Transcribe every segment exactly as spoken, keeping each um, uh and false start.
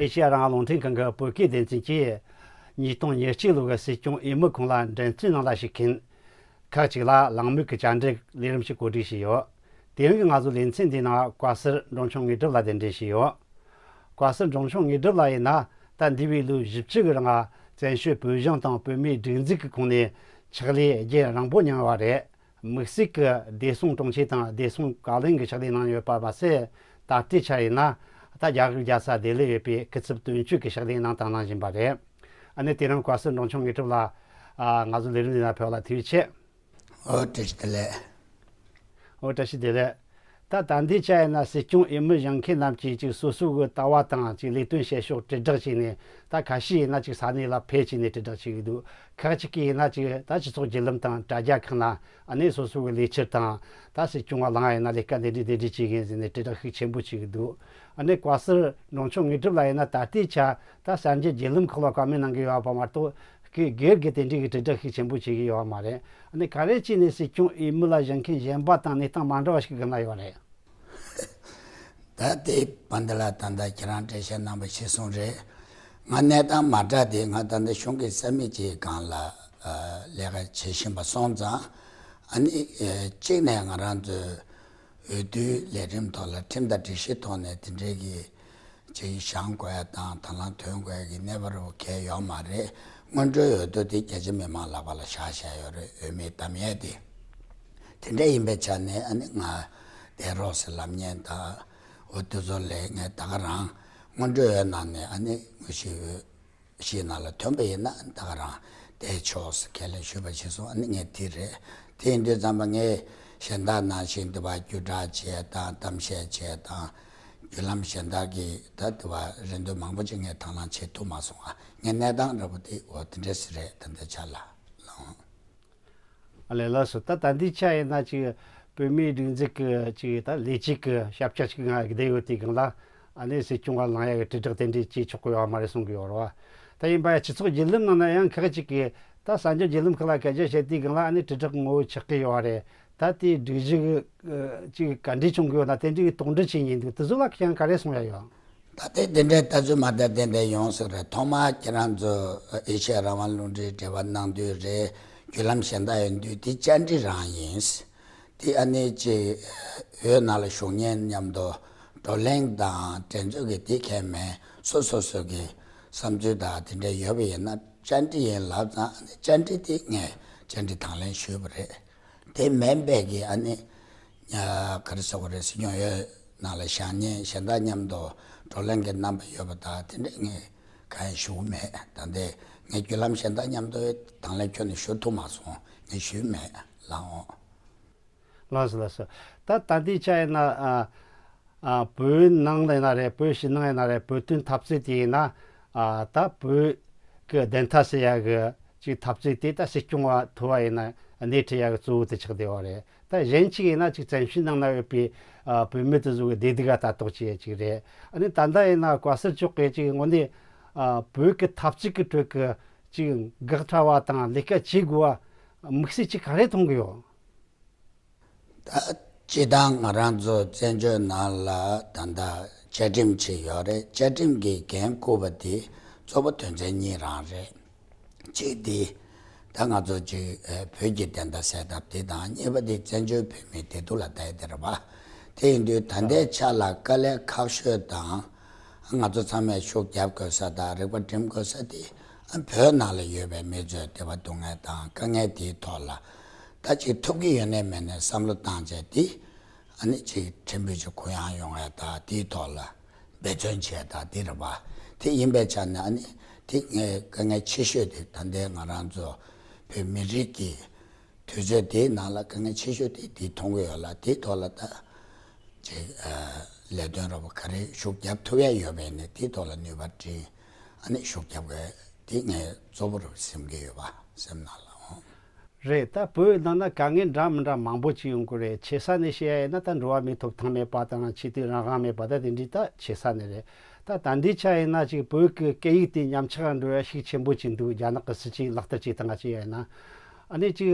ཨེ་ཤེ་ཡ་རང་དབང་རླུང་འཕྲིན་ཁང་གི་བོད་སྐད་སྡེ་ཚན་གྱིས་ཉིས་སྟོང་ཉེར་གཅིག་ལོ་གི་སྲིད་སྐྱོང་འོས་མི་ཁོངས་ལ་འགྲན་རྩོད་ནང་ལ་ཞུགས་མཁན་ཁག་ཅིག་ལ་གླེང་མོལ་གྱི་བཅར་འདྲི་ལས་རིམ་ཞིག་གོ་སྒྲིག་བྱས་ཡོད། དེ་རིང་གི་ང་ཚོའི་ལེ་ཚན་འདིའི་ནང་བཀའ་ཟུར་འབྲོང་ཆུང་དངོས་གྲུབ་ལགས་གདན་འདྲེན་བྱས་ཡོད། བཀའ་ཟུར་འབྲོང་ཆུང་དངོས་གྲུབ་ལགས་ཡིན་ན། ད་འདས་པའི་ལོ་བཞི་བཅུ་གི་རིང་བཙན་བྱོལ་བོད་གཞུང་དང་བོད་མིའི་སྒྲིག་འཛུགས་ཀྱི་ཁོངས་ནས་ཕྱག་ལས་རྒྱུན་རིང་པོ་མྱངས་པ་རེད། དམིགས་བསལ་གྱི་བདེ་སྲུང་དྲུང་ཆེ་དང་བདེ་སྲུང་བཀའ་བློན་གྱི་ཕྱག་ལས་གནང་ཡོད་པ་མ་ཟད། ད་ལྟའི་ཆར་ཡིན་ན་ད་རྒྱ་གར་རྒྱལ་ས་ལྡི་ལིར་ཡོད་པའི་སྐུ་ཚབ་དོན་གཅོད་ཀྱི་ཕྱག་ལས་གནང་དང་གནང་བཞིན་པ་རེད། ཨ་ནི་དེ་རིང་བཀའ་ཟུར་འབྲོང་ཆུང་དངོས་གྲུབ་ལགས། ཨ། ང་ཚོའི་ལས་རིམ་འདི་ནང་ཕེབས་པ་ལ་ཐུགས་རྗེ་ཆེ། ཨོ། བཀྲ་ཤིས་བདེ་ལེགས། ཨོ། བཀྲ་ཤིས་བདེ་ལེགས། ད་ད་ལྟའི་ཆ་ཡིན་ན་སྲིད་སྐྱོང་འོས་མི་བཞེངས་མཁན་རྣམས་ཀྱིས་ཅིག་སོ་སོ་གི་ལྟ་བ་དང་ཅིག་ལས་དོན་བྱེད་ཕྱོགས་དྲིལ་བསྒྲགས་བྱས་ནས། ད་ཁ་ཤས་ཡིན་ན་ཅིག་ས་གནས་ལ་ཕེབས་བྱས་ནས་དྲིལ་བསྒྲགས་བྱེད་ཀྱི་འདུག་ཁག་ཅིག་གིས་ཡིན་ན་ཅིག་ད་སྤྱི་ཚོགས་བརྒྱུད་ལམ་དང་དྲ་རྒྱ་ཁག་ན། ཨ་ནི་སོ་སོ་གི་ལས་འཆར་དང་། ད་སྲིད་སྐྱོང་བ་ལངས་ཡིན་ན་ལས་ཀ་འདི་འདྲ་འདི་འདྲ་བྱེད་ཀྱི་ཡིན་ཟེར་ནས་དྲིལ་བསྒྲགས་ཤུགས་ཆེན་པོ་བྱེད་ཀྱི་འདུག་ཨ་ནི་བཀའ་ཟུར་འབྲོང་ཆུང་དངོས་གྲུབ་ལགས་ཡིན་ན་ད་ལྟའི་ཆ་ད་གསར་འགྱུར་བརྒྱུད་ལམ་ཁག་ལ་བཀའ་མོལ་གནང་གི་ཡོད་པ་མ་གཏོགས། སྒེར་སྒེར་གྱི་དེ་འདྲའི་གི་དྲིལ་བསྒྲགས་ཤུགས་ཆེན་པོ་བྱེད་ཀྱི་ཡོད་པ་མ་རེད། ཨ་ནི་ག་རེ་བྱས་ནས་སྲིད་སྐྱོང་འོས་མི་ལ་བཞེངས་མཁན་གཞན་པ་དང་གནས་སྟངས་མ་འདྲ་བ་ཞིག་བསྒྲུབས་གནང་ཡོད་པ་རེད། ད་དེ་བར་འདི་ལ་ད་ལྟ་ཁྱེད་རང་འགྲེལ་བཤད་གནང་བ་ཤེས་སོང་རེད། ང་གནས་སྟངས་མ་འདྲ་དེ་ང་ད་ལྟ་གཞུང་གི་ས་མིག་ཅིག་སྒང་ལ་ལས་ཀ་བྱེད་བཞིན་པ་སོང་ཙང་། ཨ་ནི་གཅིག་ནས་ང་རང་ཚོའི་འོས་བསྡུའི་ལས་རིམ་ཐོག་ལ་ཁྲིམས་དང་སྒྲིག་གཞི་ཐོག་ནས་དེ་འདྲའི་གི་ཅིག་བཞེངས་དགོས་ཡ་དང་དང་བླངས་ཐོན་དགོས་ཡ་གི་གནས་བབ་རུ་གལ་ཡོད་མ་རེད། སྔོན་འགྲོའི་འོས་བསྡུ་དེ་རྒྱ་ཆེ་མི་མང་ལག་པ་ལ་བཞག་བཞག་ཡོད་རེད། འོས་མི་བདམས་ཡས་དེ། དེ་འདྲ་ཡིན་པའི་ཆ་ནས་ཨ་ནི་ང་བསྡད་རོགས་ཟེར་ལབ་མཁན་དང་། འོ་དེ་ཚོ་ལས་ངས་ད་ག་རང་སྔོན་འགྲོའི་འོས་ནང་ནས་ཨ་ནི་དངོས་གཞི་འོས་གཞིའི་ནང་ལ་ཐོན་པ་ཡིན་ན་ད་ག་རང་བསྡད་ཆོག་ཟེར་ཁས་ལེན་ཞུས་པ་བྱས་སོང་། ཨ་ནི་ངས་དེ་རེད། དེ་ཡིན་དུས་ཙམ་པ་ངས་གཞན་དག་ནང་བཞིན་དེ་བ་བརྒྱུད་བསྒྲགས་བྱས་དང་གཏམ་བཤད་བྱས་དང་། བརྒྱུད་ལམ་གཞན་དག་གི་ད་དེ་བ་རེ་འདུན་མང་པོ་ཅིག་ངས་དང་བླངས་བྱེད་ཐུབ་མ་སོང་། ཨ། ངའི་གནས་སྟངས་འདྲ་པོ་དེ་འོ་དེ་འདྲ་ཞིག་རེད། ད་ལྟའི་ཆ་ལ་ལགས། ཨ་ལས། ལགས་སོ། ད་ད་ལྟའི་ཆ་ཡིན་ན་ཅིག་བོད་མིའི་སྒྲིག་འཛུགས་ཀྱི་ཅིག་ད་ལས་བྱེད་ཀྱི་ཞབས་ཕྱི་ཅིག་ང་བསྡད་ཡོད་དུས་སྒང་ལ། ཨ་ནི་སྲིད་སྐྱོང་བ་ལངས་ཡག་གི་དྲིལ་བསྒྲགས་དེ་འདྲའི་བྱེད་ཆོག་གི་ཡོད་མ་རེད་གསུང་གི་ཡོད་རེད་བ། ད་ཡིན་པ་ཡང་སྤྱི་ཚོགས་བརྒྱུད་ལམ་ནང་ན་ཡང་ཁག་ཅིག་གིས། ད་གསར་འགྱུར་བརྒྱུད་ལམ་ཁག་ལ་སྐད་ཆ་བཤད་དུས་སྒང་ལ་ཨ་ནི་དྲིལ་བསྒྲགས་ངོ་བོ་ཆགས་ཀྱི་ཡོད་རེད། ད་དེའི་སྒྲིག་གཞི་གི་ཅིག་ག་འདྲས་བྱུང་གི་ཡོད་ན་དེ་འདྲའི་གི་དོགས་འདྲི་བྱེད་མཁན་འདུག་དེ་ཚོ་ལ་ཁྱེད་རང་ག་རེ་གསུང་ཡ་ཡོད། ད་ལྟའི་འདི་འདྲའི་ལྟ་ཚུལ་མ་བདེ་བདེ་འདྲ་ཡོང་སྲིད་རེད། ཐོག་མར་ཁྱེད་རང་ཚོ་ཨེ་ཤེ་ཡ་རང་དབང་རླུང་འཕྲིན་འབྲེལ་བ་གནང་དུས་རེད། བརྒྱུད་ལམ་གཞན་དག་ཡོང་དུས་དེ་བཅར་འདྲི་རང་ཡིན། དེ་ཨ་ནི་ཅིག་འོས་ནང་ལ་ཞུགས་མཁན་མཉམ་དུ་བགྲོ་གླེང་དང་འགྲན་རྩོད་ཀྱི་དེ་གལ་མེད། སོ་སོ་སོ་གི་བསམ་ཚུལ་དང་དེ་འདྲ་ཡོད་པ་ཡིན་ན་བཅར་འདྲི་ཡིན་ལབ་ཙང་། ཨ་ནི་བཅར་འདྲི་དེ་ངས་བཅར་འདྲི་དང་ལེན་ཞུས་པ་རེད། དེ་མིན་པའི་གི་ཨ་ནི་ག་རེ་ཟེར་དགོས་རེད། སྲིད་སྐྱོང་འོས་ནང་ལ་བཞེངས་མཁན་གཞན་དག་མཉམ་དུ་བགྲོ་གླེང་གི་རྣམ་པ་ཡོད་པ་དང་དེ་འདྲ་ངས་གང་ཡང་ཞུ་གི་མེད། ད་ལྟའི་ངས་བརྒྱུད་ལམ་གཞན་དག་མཉམ་དུ་དང་ལེན་ཁྱོན་ནས་ཞུ་ཐུབ་མ་སོང་། ངས་ཞུས་མེད་ལགས་འོང་། ལགས་སོ། ལགས་སོ། ད་ད་ལྟའི་ཆ་ཡིན་ན། ཨ། ཨ། བོད་ནང་ལ་ཡིན་ན་རེད། བོད་ཕྱི་ནང་ཡིན་ན་རེད། བོད་དོན་འཐབ་རྩོད་དེ་ཡིན་ན། ཨ། ད་བོད་ཀྱི་བདེན་མཐའ་གསལ་ཡག་གི་ཅིག་འཐབ་རྩོད་དེ་ད་སྲིད་སྐྱོང་བ་ཐུབ་པ་ཡིན་ན་སྣེ་ཁྲིད་ཡག་གི་གཙོ་བོ་དེ་ཆགས་བསྡད་པ་རེད། ད་གཞན་གཅིག་ཡིན་ན་ཅིག་བཙན་བྱོལ་ནང་ན་ཡོད་པའི། ཨ། བོད་མི་དེ་ཚོ་གི་བདེ་སྡུག་ག་ལྟ་རྟོག་བྱེད་ཡག་ཅིག་རེད། ཨ་ནི་ད་ལྟ་ཡིན་ན་བཀའ་ཟུར་མཆོག་གིས་ཅིག་དངོས་གནས། ཨ། བོད་ཀྱི་འཐབ་རྩོད་ཀྱི་ཁྲོད་ཀྱི་ཅིག་འགག་ཕྲ་བ་དང་ལས་ཀ་བྱེད་དགོས་པ་དམིགས་བསལ་ཅིག་ག་རེ་མཐོང་གི་ཡོད། ད་སྤྱིར་བཏང་ང་རང་ཚོ་བཙན་བྱོལ་ནང་ལ་ད་ལྟ་བཅའ་ཁྲིམས་ཅིག་ཡོད་རེད། བཅའ་ཁྲིམས་ཀྱི་འགན་འཁུར་བ་དེ་གཙོ་བོ་དོན་ཚན་གཉིས་རང་རེད། གཅིག་དེ་ད་ང་ཚོ་ཅིག་ཨ་བོད་ཀྱི་བདེན་མཐའ་གསལ་ཐབས་དེ་དང་། གཉིས་པ་དེ་བཙན་བྱོལ་བོད་མིའི་བདེ་སྡུག་ལ་ལྟ་ཡ་དེ་རེད་པ། དེ་ཡིན་དུས་ད་ལྟའི་ཆ་ལ་དཀའ་ལས་ཁག་ཤོས་དང་། ང་ཚོ་ཚང་མས་ཤུགས་རྒྱབ་དགོས་ས་དང་རིག་པ་སྒྲིམ་དགོས་ས་དེ། ཨ། བོད་ནང་ལ་ཡོད་པའི་མི་ཚོའི་བདེ་བ་སྡུག་བསྔལ་དང་དཀའ་ངལ་དེའི་ཐོག་ལ་ད་ཅིག་ཐུབ་ཀྱི་ཡོད་ནའི་མེད་ནའི་བསམ་བློ་བཏང་བྱས་དེ། ཨ་ནི་ཅིག་ཕྲན་བུ་ཅིག་གུ་ཡངས་ཡོང་ཡ་དང་དེའི་ཐོག་ལ་འབད་བརྩོན་བྱས་དང་དེ་རེད་པ། དེ་ཡིན་པའི་ཆ་ནས་ཨ་ནི་དེ་ངས་དཀའ་ངལ་ཆེ་ཤོས་དེ་ད་ལྟའི་ང་རང་ཚོ་བོད་མི་རིགས་ཀྱི་དུས་ཚོད་དེའི་ནང་ལ་དཀའ་ངལ་ཆེ་ཤོས་དེ་དེ་མཐོང་གི་ཡོད་ལ། དེའི་ཐོག་ལ་ད་ཅིག་ཨ་ལས་དོན་རོགས་པ་ག་རེ་ཤུགས་རྒྱབ་ཐུབ་ཡ་ཡོད་པ་ཡིན་ནའི་དེའི་ཐོག་ལ་ནུས་པ་བསྒྲིམས། ཨ་ནི་ཤུགས་རྒྱབ་དགོས་དེ་ངས་གཙོ་བོ་རུ་སེམས་ཀྱི་ཡོད་པ་སེམས་ནང་ལ་འོང་། རེད། ད་བོད་ནང་ན་དཀའ་ངལ་འདྲ་མི་འདྲ་མང་པོ་ཅིག་ཡོང་གི་རེད། ཆེ་ས་ནས་བཤད་ཡ་ཡིན་ན་ད་འགྲོ་བ་མིའི་ཐོབ་ཐང་མེད་པ་དང་ཆོས་དད་རང་དབང་མེད་པ་ད་དེ་འདྲའི་ད་ཆེ་ས་ནས་རེད། ད་ད་ལྟའི་ཆ་ཡིན་ན་ཅིག་བོད་ཀྱི་སྐད་ཡིག་དེ་ཉམས་ཆག་འགྲོ་ཡ་ཤུགས་ཆེན་པོ་ཅིག་འདུག་རྒྱ་ནག་གི་སྲིད་བྱུས་ལག་བསྟར་བྱེད་སྟངས་ཅིག་ཡིན་ན། ཨ་ནི་ཅིག་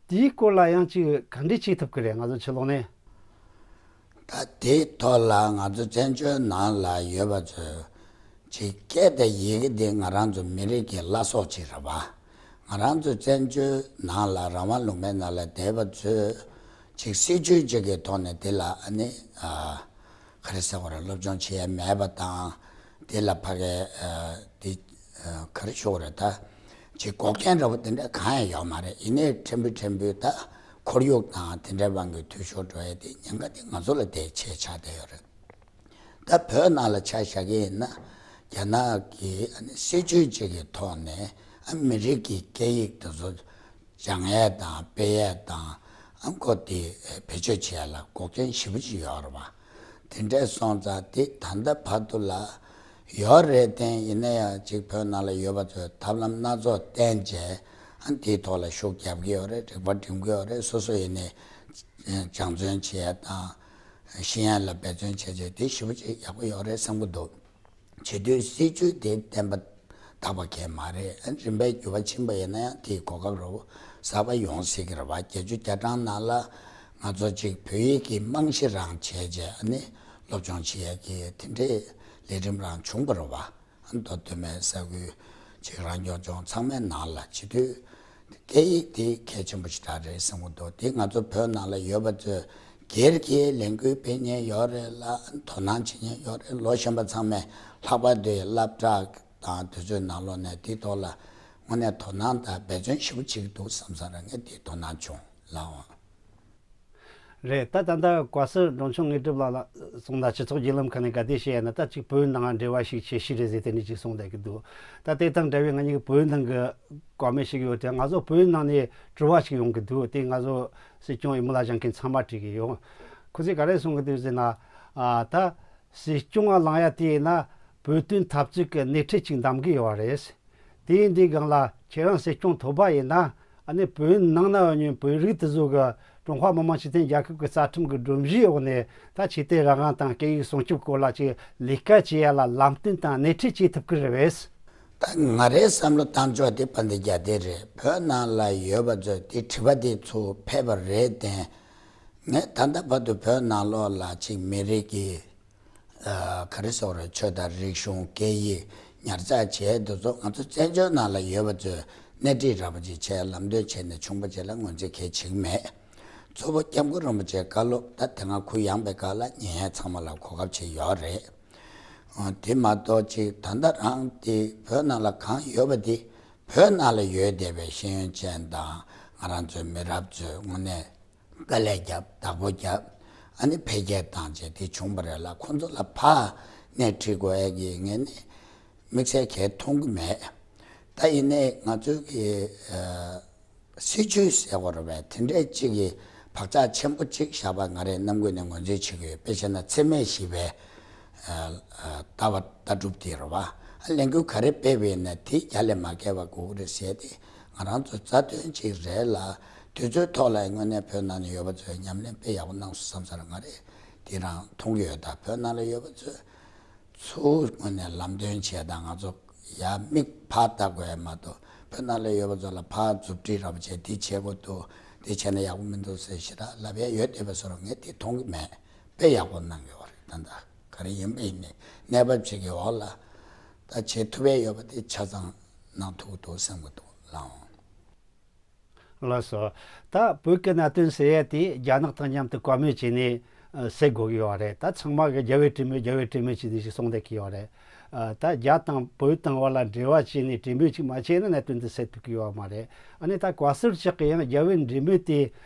དེའི་སྐོར་ལ་ཡང་ཅིག་ག་འདྲས་བྱེད་ཐུབ་ཀྱི་རེད། ང་ཚོ་ཕྱི་ལོགས་ནས། ད་དེའི་ཐོག་ལ་ང་ཚོ་བཙན་བྱོལ་ནང་ལ་ཡོད་པ་ཚོས་ ཅིག་སྐད་དང་ཡི་གེ་འདི་ང་རང་ཚོ་མི་རིགས་ཀྱི་བླ་སྲོག་ཅིག་རེད་བ། ང་རང་ཚོ་བཙན་བྱོལ་ནང་ལ་རང་དབང་ལུང་པའི་ནང་ལ་བསྡད་པ་ཚོས་ཅིག་སྲིད་ཇུས་ཅིག་གི་ཐོག་ནས་འདི་ལ་ཨ་ནི་ཨ་ག་རེ་ཟེར་དགོས་རེད། སློབ་སྦྱོང་བྱེད་ཡ་མེད་པ་དང་། འདི་ལ་ཕ་གའི་ཨ་འདི་ཨ་ག་རེ་ཞུ་དགོས་རེད། ད་ཅིག་འགོག་རྐྱེན་འདྲ་བོ་དེ་འདྲ་གང་ཡང་ཡོད་མ་རེད། ཡིན་ནའི་ཕྲན་བུ་ཕྲན་བུ་ད་ཁོར་ཡུག་དང་དེ་འདྲའི་དབང་གིས་འཐུས་ཤོར་འགྲོ་ཡ་དེ་ཉེན་ཁ་དེ་ང་ཚོ་ལ་དེ་ཆེ་ཆགས་བསྡད་ཡོད་རེད། ད་བོད་ནང་ལ་ཆ་བཞག་གི་ཡིན་ན། རྒྱ་ནག་གི་ཨ་ནི་སྲིད་ཇུས་གཅིག་གི་ཐོག་ནས་ཨ་མི་རིགས་ཀྱི་སྐད་ཡིག་དེ་ཚོ་སྦྱང་ཡས་དང་སྤེལ་ཡས་དང་། ཨ་ཁོ་དེ་བེད་སྤྱོད་བྱེད་ཡས་ལ་འགོག་རྐྱེན་ཞེ་པོ་ཅིག་ཡོད་རེད་བ། དེ་འདྲས་སོང་ཙང་དེ་ད་ལྟ་བར་དུ་ལ་ཡོད་རེད་དེ། ཡིན་ན་ཡང་ཅིག་བོད་ནང་ལ་ཡོད་པ་ཚོས་ཐབས་ལམ་སྣ་ཚོགས་བསྟེན་བྱས། ཨ་དེའི་ཐོག་ལ་ཤུགས་རྒྱབ་ཀྱི་ཡོད་རེད། རིག་པ་སྒྲིམ་གྱི་ཡོད་རེད། སོ་སོ་ཡིན་ནའི་སྦྱང་བརྩོན་བྱེད་ཡས་དང་། ཤེས་ཡོན་ལ་འབད་བརྩོན་བྱས་བྱས་དེ་ཞེ་པོ་ཅིག་ཡག་པོ་ཡོད་རེད་བསམ་གྱི་འདུག། བྱེད་དུས་སྲིད་ཇུས་དེ་བརྟན་པ་དག་པ་གང་ཡང་མ་རེད། ཨ་རིམ་པས་འགྱུར་བ་ཕྱིན་པ་ཡིན་ན་ཡང་དེའི་གོ་སྐབས་རོབ་གསར་པ་ཡོང་སྲིད་ཀྱི་རེད་བ། བརྒྱད་ཅུ་གྱ་གྲངས་ནང་ལ་ང་ཚོ་ཅིག་བོད་ཡིག་གི་རྨང་གཞི་རང་བྱས་བྱས་ཨ་ནི་སློབ་སྦྱོང་བྱེད་ཡས་ཀྱི་དེ་འདྲའི་ལས་རིམ་རང་བྱུང་བ་རེད་བ། མདོ་སྟོད་སྨད་ས་ཁུལ་ཅིག་རང་སྐྱོང་ལྗོངས་ཚང་མའི་ནང་ལ་བྱེད་དུས་སྐད་ཡིག་དེ་གལ་ཆེན་པོ་ཞེ་དྲག་རེད་བསམ་གྱི་འདུག། དེ་ང་ཚོ་བོད་ནང་ལ་ཡོད་པ་ཚོས་སྒེར་གྱི་ལས་འགུལ་སྤེལ་མཁན་ཡོད་རེད་ལ། དོ་སྣང་བྱེད་མཁན་ཡོད་རེད། ལོ་གཞོན་པ་ཚང་མས་ལྷག་པར་དུ་སློབ་གྲྭ་དང་དེ་ཚོའི་ནང་ལོགས་ནས་དེའི་ཐོག་ལ་དངོས་གནས་དོ་སྣང་དང་འབད་བརྩོན་ཞེ་པོ་བྱེད་ཀྱི་འདུག་བསམ་ས་རང་ངས་དེ་དོ་སྣང་བྱུང་ལགས། རེད། ད་ད་ལྟ་བཀའ་ཟུར་འབྲོང་ཆུང་དངོས་གྲུབ་ལགས་ལ་གསུངས་ན། སྤྱི་ཚོགས་བརྒྱུད་ལམ་ཁག་ནས་ག་དུས་བཤད་ཡ་ན་ད་ཅིག་བོད་ནང་འབྲེལ་བ་ཞིག་བྱེད་ཤེས་རེད་ཟེར་དེ་འདྲ་ཅིག་གསུངས་བསྡད་ཀྱི་འདུག། ད་དེ་དང་འབྲེལ་བའི་ང་གཉིས་ཀྱི་བོད་ནང་གི་བཀའ་མོལ་ཞིག་ཡོད་དེ། ང་ཚོ་བོད་ནང་ནས་དྲི་བ་ཞིག་ཡོང་གི་འདུག། དེ་ང་ཚོ་སྲིད་སྐྱོང་ཡི་མུ་ལ་བཞེངས་མཁན་ཚང་མ་དྲིས་ཀྱི་ཡོད། ཁོ་ཚོས་ག་རེ་གསུང་གི་འདུག་ཟེར་ན། ཨ་ད་སྲིད་སྐྱོང་ལ་ལངས་ཡ་དེ་ཡིན་ན་བོད་དོན་འཐབ་རྩོད་ཀྱི་སྣེ་ཁྲིད་ཅིག་འདེམས་གི་ཡོད་རེད། དེ་ཡིན་དུས་སྒང་ལ་ཁྱེད་རང་སྲིད་སྐྱོང་ཐོབ་པ་ཡིན་ན། ཨ་ནི་བོད་ནང་ན་ཡོད་མཁན་བོད་རིགས་དེ་ཚོ་གི་ཀྲུང་ཧྭ་མི་དམངས་སྤྱི་མཐུན་རྒྱལ་ཁབ་ཀྱི་རྩ་ཁྲིམས་ཀྱི་སྒྲོམ་གཞིའི་འོག་ནས་ད་ཆོས་དད་རང་དབང་དང་སྐད་ཡིག་སྲུང་སྐྱོབ་སྐོར་ལ་ཅིག་ལས་ཀ་བྱེད་ཡ་ལ་ལམ་སྟོན་དང་སྣེ་ཁྲིད་བྱེད་ཐུབ་ཀྱི་རེད་པས། ད་ང་རའི་བསམ་བློ་བཏང་ཕྱོགས་དེ་དཔལ་ལྡན་རྒྱལ་བསྟན་རེད། བོད་ནང་ལ་ཡོད་པ་ཚོས་དེ་དྲི་བ་དེ་ཚོ་ཕེབས་པ་རེད་དེ། ངས་ད་ལྟ་བར་དུ་བོད་ནང་ལོགས་ལ་ཅིག་མི་རིགས་ཀྱི་ཨ་ག་རེ་ཟེར་དགོས་རེད། ཆོས་དང་རིག་གཞུང་སྐད་ཡིག་ཉར་ཚགས་བྱས་དེ་ཚོ་ང་ཚོ་བཙན་བྱོལ་ནང་ལ་ཡོད་པ་ཚོས་སྣེ་ཁྲིད་ར་བ་ཅིག་བྱས་ལམ་སྟོན་བྱས་ནས་བྱུང་བ་ཅིག་ལ་ངོས་འཛིན་གལ་ཆེ་གི་མེད། གཙོ་བོ་སྐྱབས་མགོན་རིན་པོ་ཆེའི་བཀའ་སློབ་ད་དེ་སྔ་གུ་ཡངས་པའི་སྒང་ལ་ཉན་ཡས་ཚང་མ་ལ་གོ་སྐབས་ཅིག་ཡོད་རེད། ཨ་དེ་མ་གཏོགས་ཅིག་ད་ལྟ་རང་དེ་བོད་ནང་ལ་གང་ཡོད་པ་དེ་བོད་ནང་ལ་ཡོད་བསྡད་པའི་ཤེས་ཡོན་ཅན་དང་ང་རང་ཚོའི་མི་རབས་ཚོས་དངོས་གནས་དཀའ་ལས་བརྒྱབ། བདག་པོ་བརྒྱབ། ཨ་ནི་འཕེལ་རྒྱས་བཏང་བྱས་དེ་བྱུང་བ་རེད་ལ། ཁོང་ཚོ་ལ་ཕར་སྣེ་ཁྲིད་དགོས་ཡས་ཀྱི་ངས་ནི་དམིགས་བསལ་གང་མཐོང་གི་མེད། ད་ཡིན་ནའི་ང་ཚོའི་གི་ཨ་སྲིད་ཇུས་ཟེར་དགོས་རེད་པས། དེ་འདྲས་གཅིག་གི་བག་ཆགས་ཆེན་པོ་གཅིག་བཞག་པ་ང་རའི་རྣམ་ཀུན་ནས་ངོས་འཛིན་བྱེད་ཀྱི་ཡོད། དཔེ་བྱས་ན་འཚེ་མེད་ཞི་བའི་ཨ་ཨ་ལྟ་བ་ལྟ་གྲུབ་དེ་རེད་བ། ཨ་ལས་འགུལ་ག་རེ་སྤེལ་བ་ཡིན་ན་དེ་རྒྱ་ལས་མ་བརྒལ་བ་དགོས་ཀྱི་རེད་ཟེར་ཏེ། ང་རང་ཚོ་རྩ་དོན་གཅིག་རེད་ལ། དུས་ཚོད་ཐོག་ལ་དངོས་གནས་བོད་ནང་ནས་ཡོད་པ་ཚོས་ཉམས་ལེན་དཔེ་ཡག་པོ་གནང་སོང་བསམ་ས་རེད། ང་རེ་དེ་རང་མཐོང་གི་ཡོད། ད་བོད་ནང་ལ་ཡོད་པ་ཚོས་ཚུར་དངོས་གནས་ལམ་སྟོན་བྱས་དང་། ང་ཚོ་ཡར་མིག་ཕར་ལྟ་དགོས་ཡ་མ་གཏོགས་བོད་ནང་ལ་ཡོད་པ་ཚོ་ལ་ཕར་མཛུབ་ཁྲིད་ར་བ་བྱས་འདི་བྱེད་དགོས་འདུག། འདི་བྱས་ན་ཡག་པོ་མི་འདུག་ཟེར་ཞེ་དྲག་ལབ་ཡ་ཡོད་བསྡད་པ་བཟོ་འདྲ་ངས་དེ་མཐོང་གི་མེད། དཔེ་ཡག་པོ་གནང་གི་ཡོད་རེད། ད་ལྟ་ག་རེ་ཡིན་པ་ཡིན་ནའི་གནས་བབ་ཅིག་གི་འོག་ལ་ད་བྱེད་ཐུབ་ཡ་ཡོད་པ་དེ་ཆ་ཚང་གནང་ཐུབ་ཀྱི་འདུག་བསམ་གྱི་འདུག་ལགས། ལགས་སོ། ད་བོད་ཀྱི་གནད་དོན་ཟེར་ཡ་དེ་རྒྱ་ནག་དང་མཉམ་དུ་བཀའ་མོལ་བྱས་ནས་ཨ་སེལ་དགོས་ཀྱི་ཡོད་རེད། ད་ཚང་མ་གི་རྒྱལ་བའི་གྲོས་མོལ་རྒྱལ་བའི་གྲོས་མོལ་བྱས་ནས་ཞིག་གསུངས་བསྡད་ཀྱི་ཡོད་རེད། ཨ་ད་རྒྱ་དང་བོད་དང་བར་ལ་འབྲེལ་བ་བྱས་ནས་གྲོས་མོལ་ཅིག་མ་བྱས་ན་གནད་དོན་དེ་སེལ་ཐུབ་ཀྱི་ཡོད་མ་རེད། ཨ་ནི་ད་བཀའ་ཟུར་ཅིག་གིས་ཡང་རྒྱལ་བའི་གྲོས་མོལ་དེ་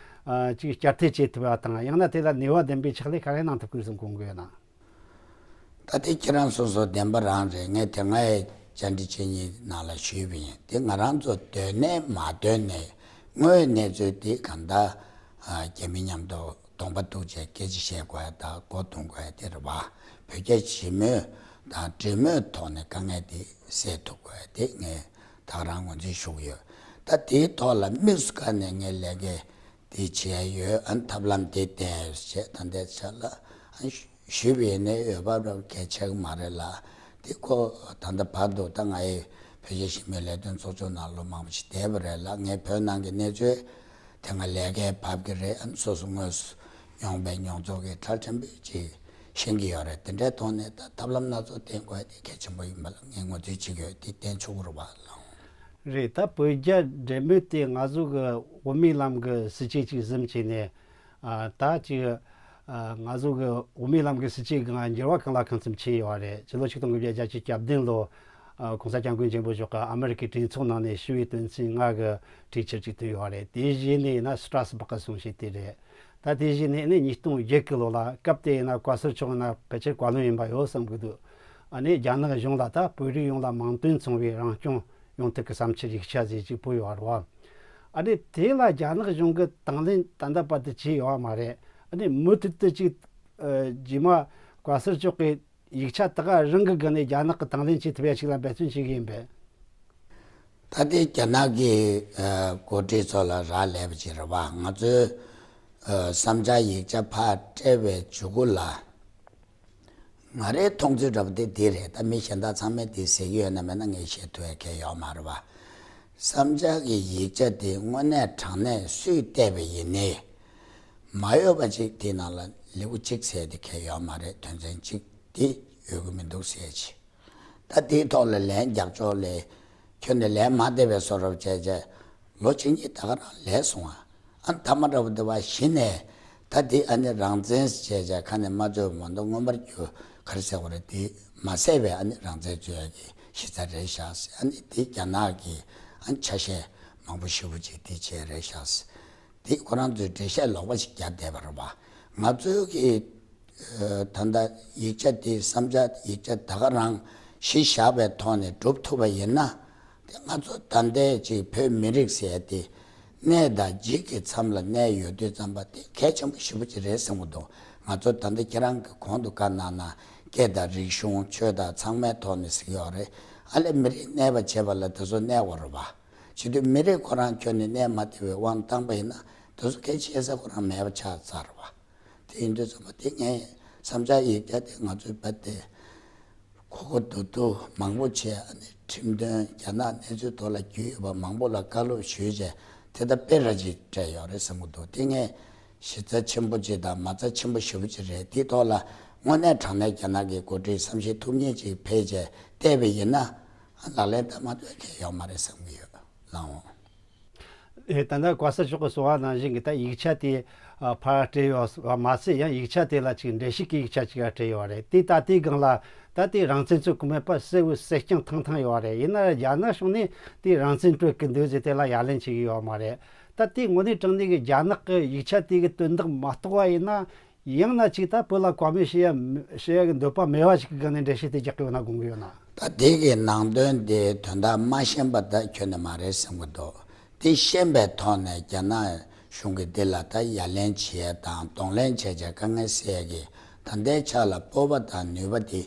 ཨ་ཅིག་བསྐྱར་ཟློས་བྱེད་ཐུབ་པ་དང་། ཡང་ན་དེ་ལ་ནུས་པ་ལྡན་པའི་ཕྱག་ལས་ག་རེ་གནང་ཐུབ་ཀྱི་རེད་བསམ་དགོངས་ཀྱི་ཡོད་ན། ད་དེ་ཁྱེད་རང་སོ་སོ་བདེན་པ་རང་རེད། ངས་དེ་སྔའི་བཅར་འདྲི་བྱེད་མཁན་ནང་ལ་ཞུས་པ་ཡིན། དེ་ང་རང་ཚོ་འདོད་ནས་མ་འདོད་ནས་དངོས་གནས་ཚུལ་དེ་གང་ལྟར་ཨ་རྒྱ་མི་མཉམ་དུ་གདོང་པ་གཏུག་བྱས་སྐད་ཆ་བཤད་དགོས་ཡ་དང་མགོ་རྡུང་དགོས་ཡ་དེ་རེད་བ། བོད་རྒྱ་ཞི་མོལ་དང་འབྲེལ་མོལ་ཐོག་ནས་དཀའ་ངལ་དེ་སེལ་ཐུབ་དགོས་ཡ་དེ་ངས་ད་ག་རང་ངོས་འཛིན་ཞུ་གི་ཡོད། ད་དེའི་ཐོག་ལ་དམིགས་སུ་བཀར་ནས་ངས་ལས་ཀའི་དེ་བྱས་ཡོད། ཨ་ནི་ཐབས་ལམ་དེ་བསྟན་ཡོད་ཞེས་ད་ལྟའི་ཆ་ལ་ཨ་ནི་ཞུས་པ་ཡིན་ནའི་འོས་བབ་རབ་གལ་ཆེ་གི་མ་རེད་ལ། དེ་ཁོ་ད་ལྟ་བར་དུ་ད་ང་ཡི་བོད་རྒྱ་ཞི་མོལ་ལས་དོན་ཚོགས་ཆུང་ནང་ལོ་མང་པོ་ཞིག་བསྡད་པ་རེད་ལ། ངས་བོད་ནང་གི་གནས་ཚུལ་དེ་སྔ་ལས་ཀའི་བབ་ཀྱི་རེད། ཨ་ནི་སོ་སོ་དངོས་སུ་མྱོང་བའི་མྱོང་ཚོར་གྱི་ཁྲལ་ཕྲན་བུ་ཅིག་ ཤེས་ཀྱི་ཡོད་རེད། དེ་འདྲའི་ཐོག་ནས་ད་ཐབས་ལམ་སྣ་ཚོགས་བསྟེན་དགོས་དེ་གལ་ཆེན་པོ་ཡིན་པ་ལ་ངས་ངོས་འཛིན་བྱེད་ཀྱི་ཡོད། དེ་བསྟེན་ཆོག་གི་རེད་པ་ལགས། རེད། ད་བོད་རྒྱ་འབྲེལ་མོལ་དེ་ང་ཚོ་གི་དབུ་མའི་ལམ་གི་སྲིད་བྱུས་ཅིག་ཟིན་བྱས་ནས། ཨ། ད་ཅིག་ཨ། ང་ཚོ་གི་དབུ་མའི་ལམ་གི་སྲིད་བྱུས་སྒང་འགྱུར་བ་གང་ལ་གང་འཚམ་ཕྱིན་ཡོད་རེད། ཕྱི་ལོ་ཆིག་སྟོང་དགུ་བརྒྱ་བརྒྱད་ཅུ་གྱ་བདུན་ལོ། ཨ། གོང་ས་སྐྱབས་མགོན་ཆེན་པོ་མཆོག་གིས་ཨ་མེ་རི་ཀའི་གྲོས་ཚོགས་ནང་ནས་ཞུ་བའི་དོན་ཚན་ལྔ་གི་གྲོས་ཆོད་ཅིག་བཏོན་ཡོད་རེད། དེ་བཞིན་ནས་ཡིན་ན་སི་ཏྲ་སི་སྦག་གི་གསུང་བཤད་དེ་རེད། ད་དེ་བཞིན་ནས་ནི་ཉིས་སྟོང་བརྒྱད་གི་ལོ་ལ་སྐབས་དེ་ཡིན་ན་བཀའ་ཟུར་མཆོག་ཡིན་ན་ཕལ་ཆེར་བཀའ་བློན་ཡིན་པ་ཡོད་བསམ་གི་འདུག་ཨ་ནི་རྒྱ་ནག་གཞུང་ལ་ད་བོད་རིགས་ཡོངས་ལ་མིང་དོན་མཚུངས་པའི་རང་སྐྱོང་ཡོང་ཐབས་ཀྱི་བསམ་འཆར་ཡིག་ཆ་ཟིག་ཅིག་ཕུལ་ཡོད་རེད་བ། ཨ་ནི་དེ་ལ་རྒྱ་ནག་གཞུང་གིས་དང་ལེན་ད་ལྟ་བར་དུ་བྱས་ཡོད་མ་རེད། ཨ་ནི་མུ་མཐུད་དུ་ཅིག་ཨ། རྗེས་མ་བཀའ་ཟུར་མཆོག་གིས་ཡིག་ཆ་དེ་ག་རང་གི་སྒང་ནས་རྒྱ་ནག་གིས་དང་ལེན་བྱེད་ཐུབ་ཡ་ཞིག་ལ་འབད་བརྩོན་བྱེད་ཀྱི་ཡིན་པས། ད་ལྟའི་རྒྱ་ནག་གི་ཨ། འགོ་ཁྲིད་ཚོ་ལ་རག་ལས་པ་ཅིག་རེད་བ། ང་ཚོའི་ཨ། བསམ་འཆར་ཡིག་ཆ་ཕར་སྤྲད་པའི་མཇུག་གུ་ལ། ང་རའི་མཐོང་ཚུལ་འདྲ་པོ་དེ་འདི་རེད། ད་མི་གཞན་དག་ཚང་མས་དེ་ཟེར་གྱི་ཡོད་ན་མེད་ན་ངས་བཤད་ཐུབ་ཡ་གང་ཡང་ཡོད་མ་རེད་བ། བསམ་འཆར་གྱི་ཡིག་ཆ་དེ་དངོས་གནས་དྲང་གནས་སུས་བལྟས་པ་ཡིན་ནའི། མ་ཡོད་པ་ཅིག་དེའི་ནང་ལ་ལེའུ་གཅིག་ཟེར་དེ་གང་ཡང་ཡོད་མ་རེད། དོན་ཚན་གཅིག་དེ་ཡོད་གི་མི་འདུག་ཟེར་ཅིག་ད་དེའི་ཐོག་ལ་ལན་རྒྱག་ཕྱོགས་ལ་ཁྱོན་ནས་ལན་མ་བསྡད་པའི་བཟོ་འདྲ་བྱས་བྱས། ལོ་གཅིག་གཉིས་ད་ག་རང་ལས་སོང་ང་། ཨ། མཐའ་མ་འདྲ་པོ་དེ་བ་གཞི་ནས་ད་དེ་ཨ་ནི་རང་བཙན་ཟེར་བྱས་བྱས་ཁ་ནས་མ་བརྗོད་མ་གཏོགས་མངོན་པར་གྱུར་ག་རེ་ཟེར་བ་རེད། དེ་མ་ཟད་པའི་ཨ་ནི་རང་བཙན་རྩོད་ཡ་གི་གཞི་རྩ་རེད་ཤག་ཟེར། ཨ་ནི་དེ་རྒྱ་ནག་གི་ཨ་ནི་ཆ་ཤས་མང་པོ་ཞེ་པོ་ཅིག་དེ་བྱས་རེད་ཤག་ཟེར། དེ་ཁོ་རང་ཚོས་འགྲེལ་བཤད་ལོག་པ་ཞིག་བརྒྱབ་བསྡད་པ་རེད་བ། ང་ཚོའི་གི་ད་ལྟ་ཡིག་ཆ་དེ་བསམ་འཆར་ཡིག་ཆ་ད་ག་རང་གཞི་བཞག་པའི་ཐོག་ནས་སྒྲུབ་ཐུབ་པ་ཡིན་ན། དེ་ང་ཚོ་ད་ལྟའི་ཅིག་བོད་མི་རིགས་ཟེར་ཡ་དེ་གནས་དང་འཇིག་གི་མཚམས་ལ་གནས་ཡོད་དུས་ཙམ་པ་དེ་གལ་ཆེན་པོ་ཞེ་པོ་ཅིག་རེད་བསམ་གྱི་འདུག་ང་ཚོ་ད་ལྟ་ཁྱེད་རང་གི་གོང་དུ་བཀའ་གནང་ན་སྐད་དང་རིག་གཞུང་ཆོས་དང་ཚང་མའི་ཐོག་ནས་ཟེར་གྱི་ཡོད་རེད། ཨ་ལས་མི་རིགས་གནས་པ་བྱེད་པ་ལ་དེ་ཚོ་གནས་དགོས་རེད་བ། བྱེད་དུས་མི་རིགས་ཁོ་རང་ཁྱོན་ནས་གནས་མ་ཐུབ་པའི་དབང་བཏང་པ་ཡིན་ན་དེ་ཚོ་གལ་ཆེ་ས་ཁོ་རང་མེད་པ་ཆགས་ཚར་བ། དེ་ཡིན་དུས་ཙམ་པ་དེ་ངས་བསམ་འཆར་ཡིག་ཆ་དེ་ང་ཚོའི་བོད་དེ་གོ་གོ་རྡོག་རྡོག་མང་པོ་བྱས། ཨ་ནི་ཁྲིམས་དོན་རྒྱ་ནག་གནས་ཚུལ་ཐོག་ལ་རྒྱུས་ཡོད་པ་མང་པོ་ལ་བཀའ་སློབ་ཞུས་བྱས་དེ་ལྟར་དཔེ་ར་ཅིག་སྤྲད་ཡོད་རེད་བསམ་གྱི་འདུག་དེ་ངས་གཞི་རྩ་ཆེན་པོ་ཅིག་དང་མ་རྩ་ཆེན་པོ་ཞེ་པོ་ཅིག་རེད། དེའི་ཐོག་ལ་དངོས་གནས་དྲང་གནས་རྒྱ་ནག་གི་འགོ་ཁྲིད་བསམ་ཤེས་ཐུབ་མཁན་ཅིག་ཕེབས་བྱས་བལྟས་པ་ཡིན་ན། ལག་ལེན་བསྟར་མ་ཐུབ་མཁན་ཡོད་མ་རེད་བསམ་གྱི་ཡོད་ལགས་འོང་། ཨེ། ད་ལྟ་བཀའ་ཟུར་མཆོག་གིས་གསུངས་པ་ནང་བཞིན་གྱི་ད་ཡིག་ཆ་དེ་ཨ་ཕར་སྤྲད་ཡོད་པ་མ་ཟད། ཡང་ཡིག་ཆ་དེ་ལ་ཅིག་འགྲེལ་བཤད་ཀྱི་ཡིག་ཆ་ཅིག་ཡང་སྤྲད་ཡོད་རེད། དེ་ད་ལྟའི་སྒང་ལ་ད་དེ་རང་བཙན་རྩོད་གོ་མེད་པ་གསལ་བོ་གསལ་རྐྱང་ཐང་ཐང་ཡོད་རེད། ཡིན་ན་རྒྱ་ནག་ཕྱོགས་ནས་དེ་རང་བཙན་སྤྲོད་ཀྱི་འདུག་ཟེར་དེ་ལ་ཡ་ལན་བྱེད་ཀྱི་ཡོད་མ་རེད། ད་དེ་དངོས་གནས་དྲང་གནས་ཀྱི་རྒྱ་ནག་གི་ཡིག་ཆ་དེ་གི་དོན་དག་མ་རྟོགས་པ་ཡིན་ན། ཡང་ན་ཅིག་ད་བོད་ལ་བཀའ་མོལ་བྱེད་ཡ་བྱེད་ཡ་གི་འདོད་པ་མེད་པ་ཞིག་གི་སྒང་ནས་འགྲེལ་བཤད་དེ་རྒྱག་གི་ཡོད་ན་དགོངས་ཀྱི་ཡོད་ན། ད་དེ་གི་ནང་དོན་དེ་དོན་དག་མ་ཤེས་པ་ད་ཁྱོན་ནས་མ་རེད་བསམ་གྱི་འདུག་དེ་ཤེས་པའི་ཐོག་ནས་རྒྱ་ནག་གཞུང་གིས་འདི་ལ་ད་ཡ་ལན་བྱེད་ཡ་དང་གདོང་ལེན་བྱས་བྱས་དཀའ་ངལ་སེལ་ཡ་གི་ད་ལྟའི་ཆ་ལ་སྤོབས་པ་དང་ནུས་པ་དེ་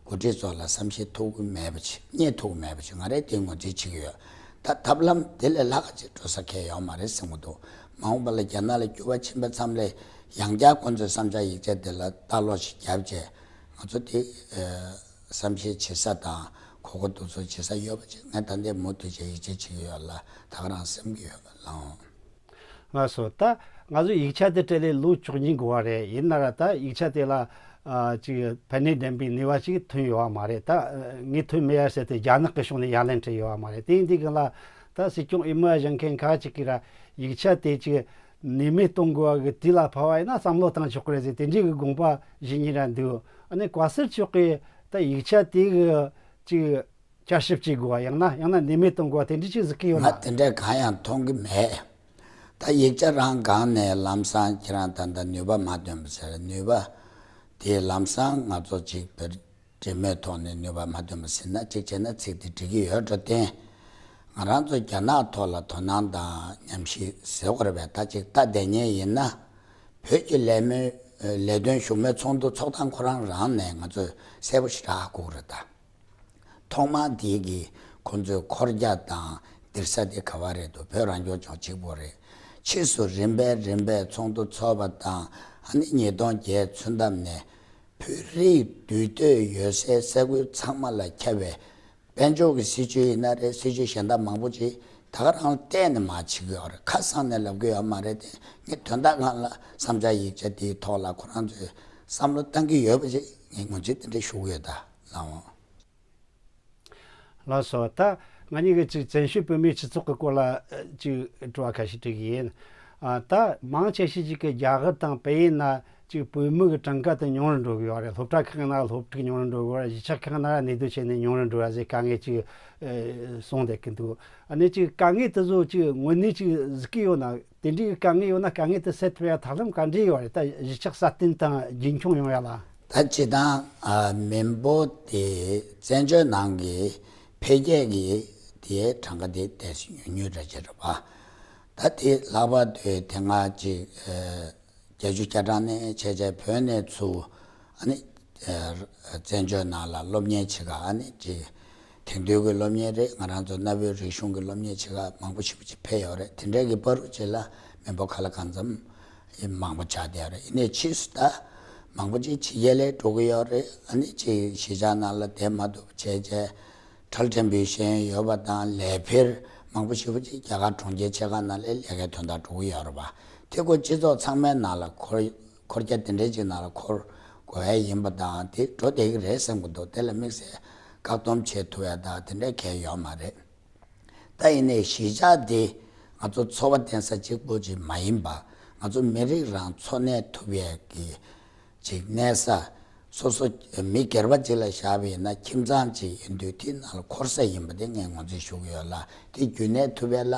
འགོ་ཁྲིད་ཚོ་ལ་བསམ་ཤེས་ཐུབ་ཀྱི་མེད་པ་ཅིག་རྙེད་ཐུབ་ཀྱི་མེད་པ་ཅིག་ང་རས་དེ་ངོས་འཛིན་བྱེད་ཀྱི་ཡོད། ད་ཐབས་ལམ་དེ་ལས་ལྷག་ག་ཅིག་འགྲོ་ས་གང་ཡང་ཡོད་མ་རེད་བསམ་གྱི་འདུག་མ་འོངས་པ་ལ་རྒྱ་ནག་ལ་འགྱུར་བ་ཕྱིན་པ་ཙམ་ལས་ཡང་བསྐྱར་ཁོང་ཚོའི་བསམ་འཆར་ཡིག་ཆ་དེ་ལ་ལྟ་ཀློག་ཞིག་བརྒྱབ་བྱས་ང་ཚོ་དེ་ཨ་བསམ་ཤེས་བྱེད་ས་དང་གོ་གོ་རྡོག་རྡོག་བྱེད་ས་ཡོད་པ་ཅིག་ང་ད་ལྟའི་མུ་མཐུད་བྱས་ཡིད་ཆེས་བྱེད་ཀྱི་ཡོད་ལ་ད་ག་རང་སེམས་ཀྱི་ཡོད་ལགས་འོང་། ལགས་སོ། ད་ང་ཚོ་ཡིག་ཆ་དེ་སྤྲད་ལས་ལོ་བཅུ་གཉིས་འགོར་བ་རེད། ཡིན་ན་ར་ད་ཡིག་ཆ་དེ་ལ་ཨ་ཅིག་ཕན་ནུས་ལྡན་པའི་ནུས་པ་ཅིག་ཐོན་ཡོད་པ་མ་རེད། ད་ངས་ཐོན་མེད་ཡ་ཟེར་ཏེ་རྒྱ་ནག་གི་ཕྱོགས་ནས་ཡ་ལན་སྤྲད་ཡོད་པ་མ་རེད། དེ་ཡིན་དུས་གང་ལ་ད་སྲིད་སྐྱོང་འོས་མི་བཞེངས་མཁན་ཁག་ཅིག་གིས་ར་ཡིག་ཆ་དེ་ཅིག་ནུས་མེད་གཏོང་དགོས་པ་གི་དུས་ལ་བབ་པ་ཡིན་ན་བསམ་བློ་བཏང་ཆོག་གི་རེད་ཟེར་དེ་འདྲའི་གི་དགོངས་པ་བཞེས་མཁན་ར་འདུག་ཨ་ནི་བཀའ་ཟུར་མཆོག་གིས་ད་ཡིག་ཆ་དེ་གི་ཅིག་བསྐྱར་ཞིབ་བྱེད་དགོས་པ་ཡང་ན་ཡང་ན་ནུས་མེད་གཏོང་དགོས་པ་དེ་འདྲ་ཅིག་གཟིགས་ཀྱི་ཡོད་ན། ང་དེ་འདྲ་གང་ཡང་མཐོང་གི་མེད། ད་ཡིག་ཆ་རང་སྒང་ནས་ལམ་སང་ཁྱེད་རང་ད་ལྟ་ནུས་པ་མ་ཐོན་པ་ཟེར། ནུས་པ་དེ་ལམ་སང་ང་ཚོ་ཅིག་བོད་འབྲེལ་མོལ་ཐོག་ནས་ནུས་པ་མ་ཐོན་པ་ཟེར་ན་ཅིག་བྱས་ན་ཚིག་དེ་འགྲིག་གི་ཡོད་འགྲོ་བསྟན། ང་རང་ཚོ་རྒྱ་ནག་ཐོག་ལ་དོ་སྣང་དང་ཉམས་ཞིབ་ཟེར་དགོས་རེད་པས། ད་ཅིག་ལྟ་བསྡད་མཁན་ཡིན་ན་བོད་ཀྱི་ལས་མི་ལས་དོན་ཞུ་མོལ་ཚོགས་འདུ་ཚོགས་སྟངས་ཁོ་རང་རང་ནས་ང་ཚོས་གསལ་པོ་ཞིག་རག་དགོས་རེད་ད། ཐོག་མར་དེ་གི་ཁོང་ཚོའི་འཁོར་རྒྱ་དང་སྡིར་ས་དེ་ག་བ་རེད་འདུག་བོད་རང་སྐྱོང་ལྗོངས་གཅིག་པོ་རེད། ཕྱིས་སུ་རིམ་པས་རིམ་པས་ཚོགས་འདུ་ཚོགས་པ་དང་ཨ་ནི་ཉིས་སྟོང་བརྒྱད་ཚུན་ཐམས་ནས་བོད་རིགས་འདུས་སྡོད་ཡོད་སའི་ས་ཁུལ་ཚང་མ་ལ་ཁྱབ་པའི་དཔལ་འབྱོར་གྱི་སྲིད་ཇུས་ཡིན་ན་རེད། སྲིད་ཇུས་གཞན་དག་མང་པོ་ཅིག་ད་ག་རང་གཏན་ནས་མ་བྱེད་ཀྱི་ཡོད་རེད། ཁ་གསང་ནས་ལབ་ཀྱི་ཡོད་མ་རེད་དེ། ངས་དོན་དག་སྒང་ལ་བསམ་འཆར་ཡིག་ཆ་དེའི་ཐོག་ལ་ཁོ་རང་ཚོས་ བསམ་བློ་བཏང་གི་ཡོད་པ་ཅིག་ངས་ངོས་འཛིན་དེ་འདྲ་ཞུ་གི་ཡོད་ད་ལགས་འོང་། ལགས་སོ། ད་ང་གཉིས་ཀྱིས་ཅིག་བཙན་བྱོལ་བོད་མིའི་སྤྱི་ཚོགས་ཀྱི་སྐོར་ལ་ཨ་ཅིག་དྲི་བ་ཁ་ཤས་དྲི་གི་ཡིན། ཨ་ད་མང་ཆེ་ཤོས་ཅིག་གིས་རྒྱ་གར་དང་བལ་ཡུལ་ན་ཅིག་བོད་མི་གི་གྲངས་ཀ་དེ་ཉུང་རུ་འགྲོ་གི་ཡོད་རེད། སློབ་གྲྭ་ཁག་ན་སློབ་ཕྲུག་ཉུང་རུ་འགྲོ་གི་ཡོད་རེད། གཞིས་ཆགས་ཁག་ན་གནས་སྡོད་བྱས་ནས་ཉུང་རུ་འགྲོ་ཡ་ཟེར་དཀའ་ངལ་ཅིག་ཨ་གསུངས་བསྡད་ཀྱི་འདུག་ཨ་ནི་ཅིག་དཀའ་ངལ་དེ་ཚོ་ཅིག་དངོས་གནས་ཅིག་གཟིགས་ཀྱི་ཡོད་ན། དེ་འདྲའི་དཀའ་ངལ་ཡོད་ན་དཀའ་ངལ་དེ་སེལ་ཐུབ་ཡ་ཐབས་ལམ་ག་འདྲ་ཡོད་རེད། ད་གཞིས་ཆགས་སྲ་བརྟན་དང་རྒྱུན་འཁྱོངས་ཡོང་ཡ་ལ། ད་སྤྱིར་བཏང་ཨ་མི་འབོར་དེ་བཙན་བྱོལ་ནང་གི་འཕེལ་རྒྱས་ཀྱི་དེའི་གྲངས་ཀ་དེ་ཏོག་ཙམ་ཉུང་ཉུང་འདྲ་ཅིག་རེད་པ། ད་དེ་ལྷག་པར་དུ་དེ་སྔ་ཅིག་ཨ་བརྒྱད་ཅུ་གྱ་གྲངས་ནས་བྱས་བྱས་བོད་ནས་ཚུར་ཨ་ནི་ཨ་བཙན་བྱོལ་ནང་ལ་སློབ་གཉེར་བྱེད་ག་ཨ་ནི་ཅིག་དེང་དུས་ཀྱི་སློབ་གཉེར་རེད། ང་རང་ཚོ་གནའ་བོའི་རིག་གཞུང་གི་སློབ་གཉེར་བྱེད་ག་མང་པོ་ཞེ་པོ་ཅིག་ཕེབས་ཡོད་རེད། དེ་འདྲའི་གི་བར་དུ་ཅིག་ལ་མི་འབོར་ག་ལ་གང་འཚམ་མང་པོ་ཆགས་བསྡད་ཡོད་རེད། ཡིན་ནའི་ཕྱིས་སུ་ད་མང་པོ་ཅིག་ཕྱི་རྒྱལ་ལ་འགྲོ་གི་ཡོད་རེད། ཨ་ནི་ཅིག་གཞིས་ཆགས་ནང་ལ་བསྡད་མ་ཐུབ་བྱས་བྱས་གྲལ་ཕྲན་བུའི་ཤེས་ཡོན་ཡོད་པ་དང་ལས་འཕེར་མང་པོ་ཞེ་པོ་ཅིག་རྒྱ་གར་གྲོང་ཁྱེར་ཆེ་ཁག་ནང་ལ་ལས་ཀའི་དོན་དག་འགྲོ་གི་ཡོད་རེད་པ། དེ་ཁོ་སྤྱི་ཚོགས་ཚང་མའི་ནང་ལ་འཁོར་འཁོར་རྒྱ་དེ་འདྲའི་ཅིག་ནང་ལ་འཁོར་དགོས་ཡ་ཡིན་པ་དང་དེ་འགྲོ་བསྡད་ཀྱི་རེད་བསམ་གྱི་འདུག་དེ་ལ་དམིགས་བསལ་བཀག་སྡོམ་བྱེད་ཐུབ་ཡ་དང་དེ་འདྲ་གང་ཡང་ཡོད་མ་རེད། ད་ཡིན་ནའི་གཞིས་ཆགས་དེ་ང་ཚོ་འཚོ་བ་བརྟེན་ས་གཅིག་པུ་ཅིག་མ་ཡིན་པ། ང་ཚོ་མི་རིགས་རང་འཚོ་གནས་ཐུབ་ཡས་ཀྱི་ཅིག་གནས་ས། སོ་སོ་མི་སྒེར་པ་ཅིག་ལ་བཞག་པ་ཡིན་ན་ཁྱིམ་ཚང་ཅིག་ཡིན་དུས་དེ་ནང་ལ་འཁོར་ས་ཡིན་པ་དེ་ངས་ངོས་འཛིན་ཞུ་གི་ཡོད་ལ། དེ་རྒྱུན་གནས་ཐུབ་ཡས་ལ་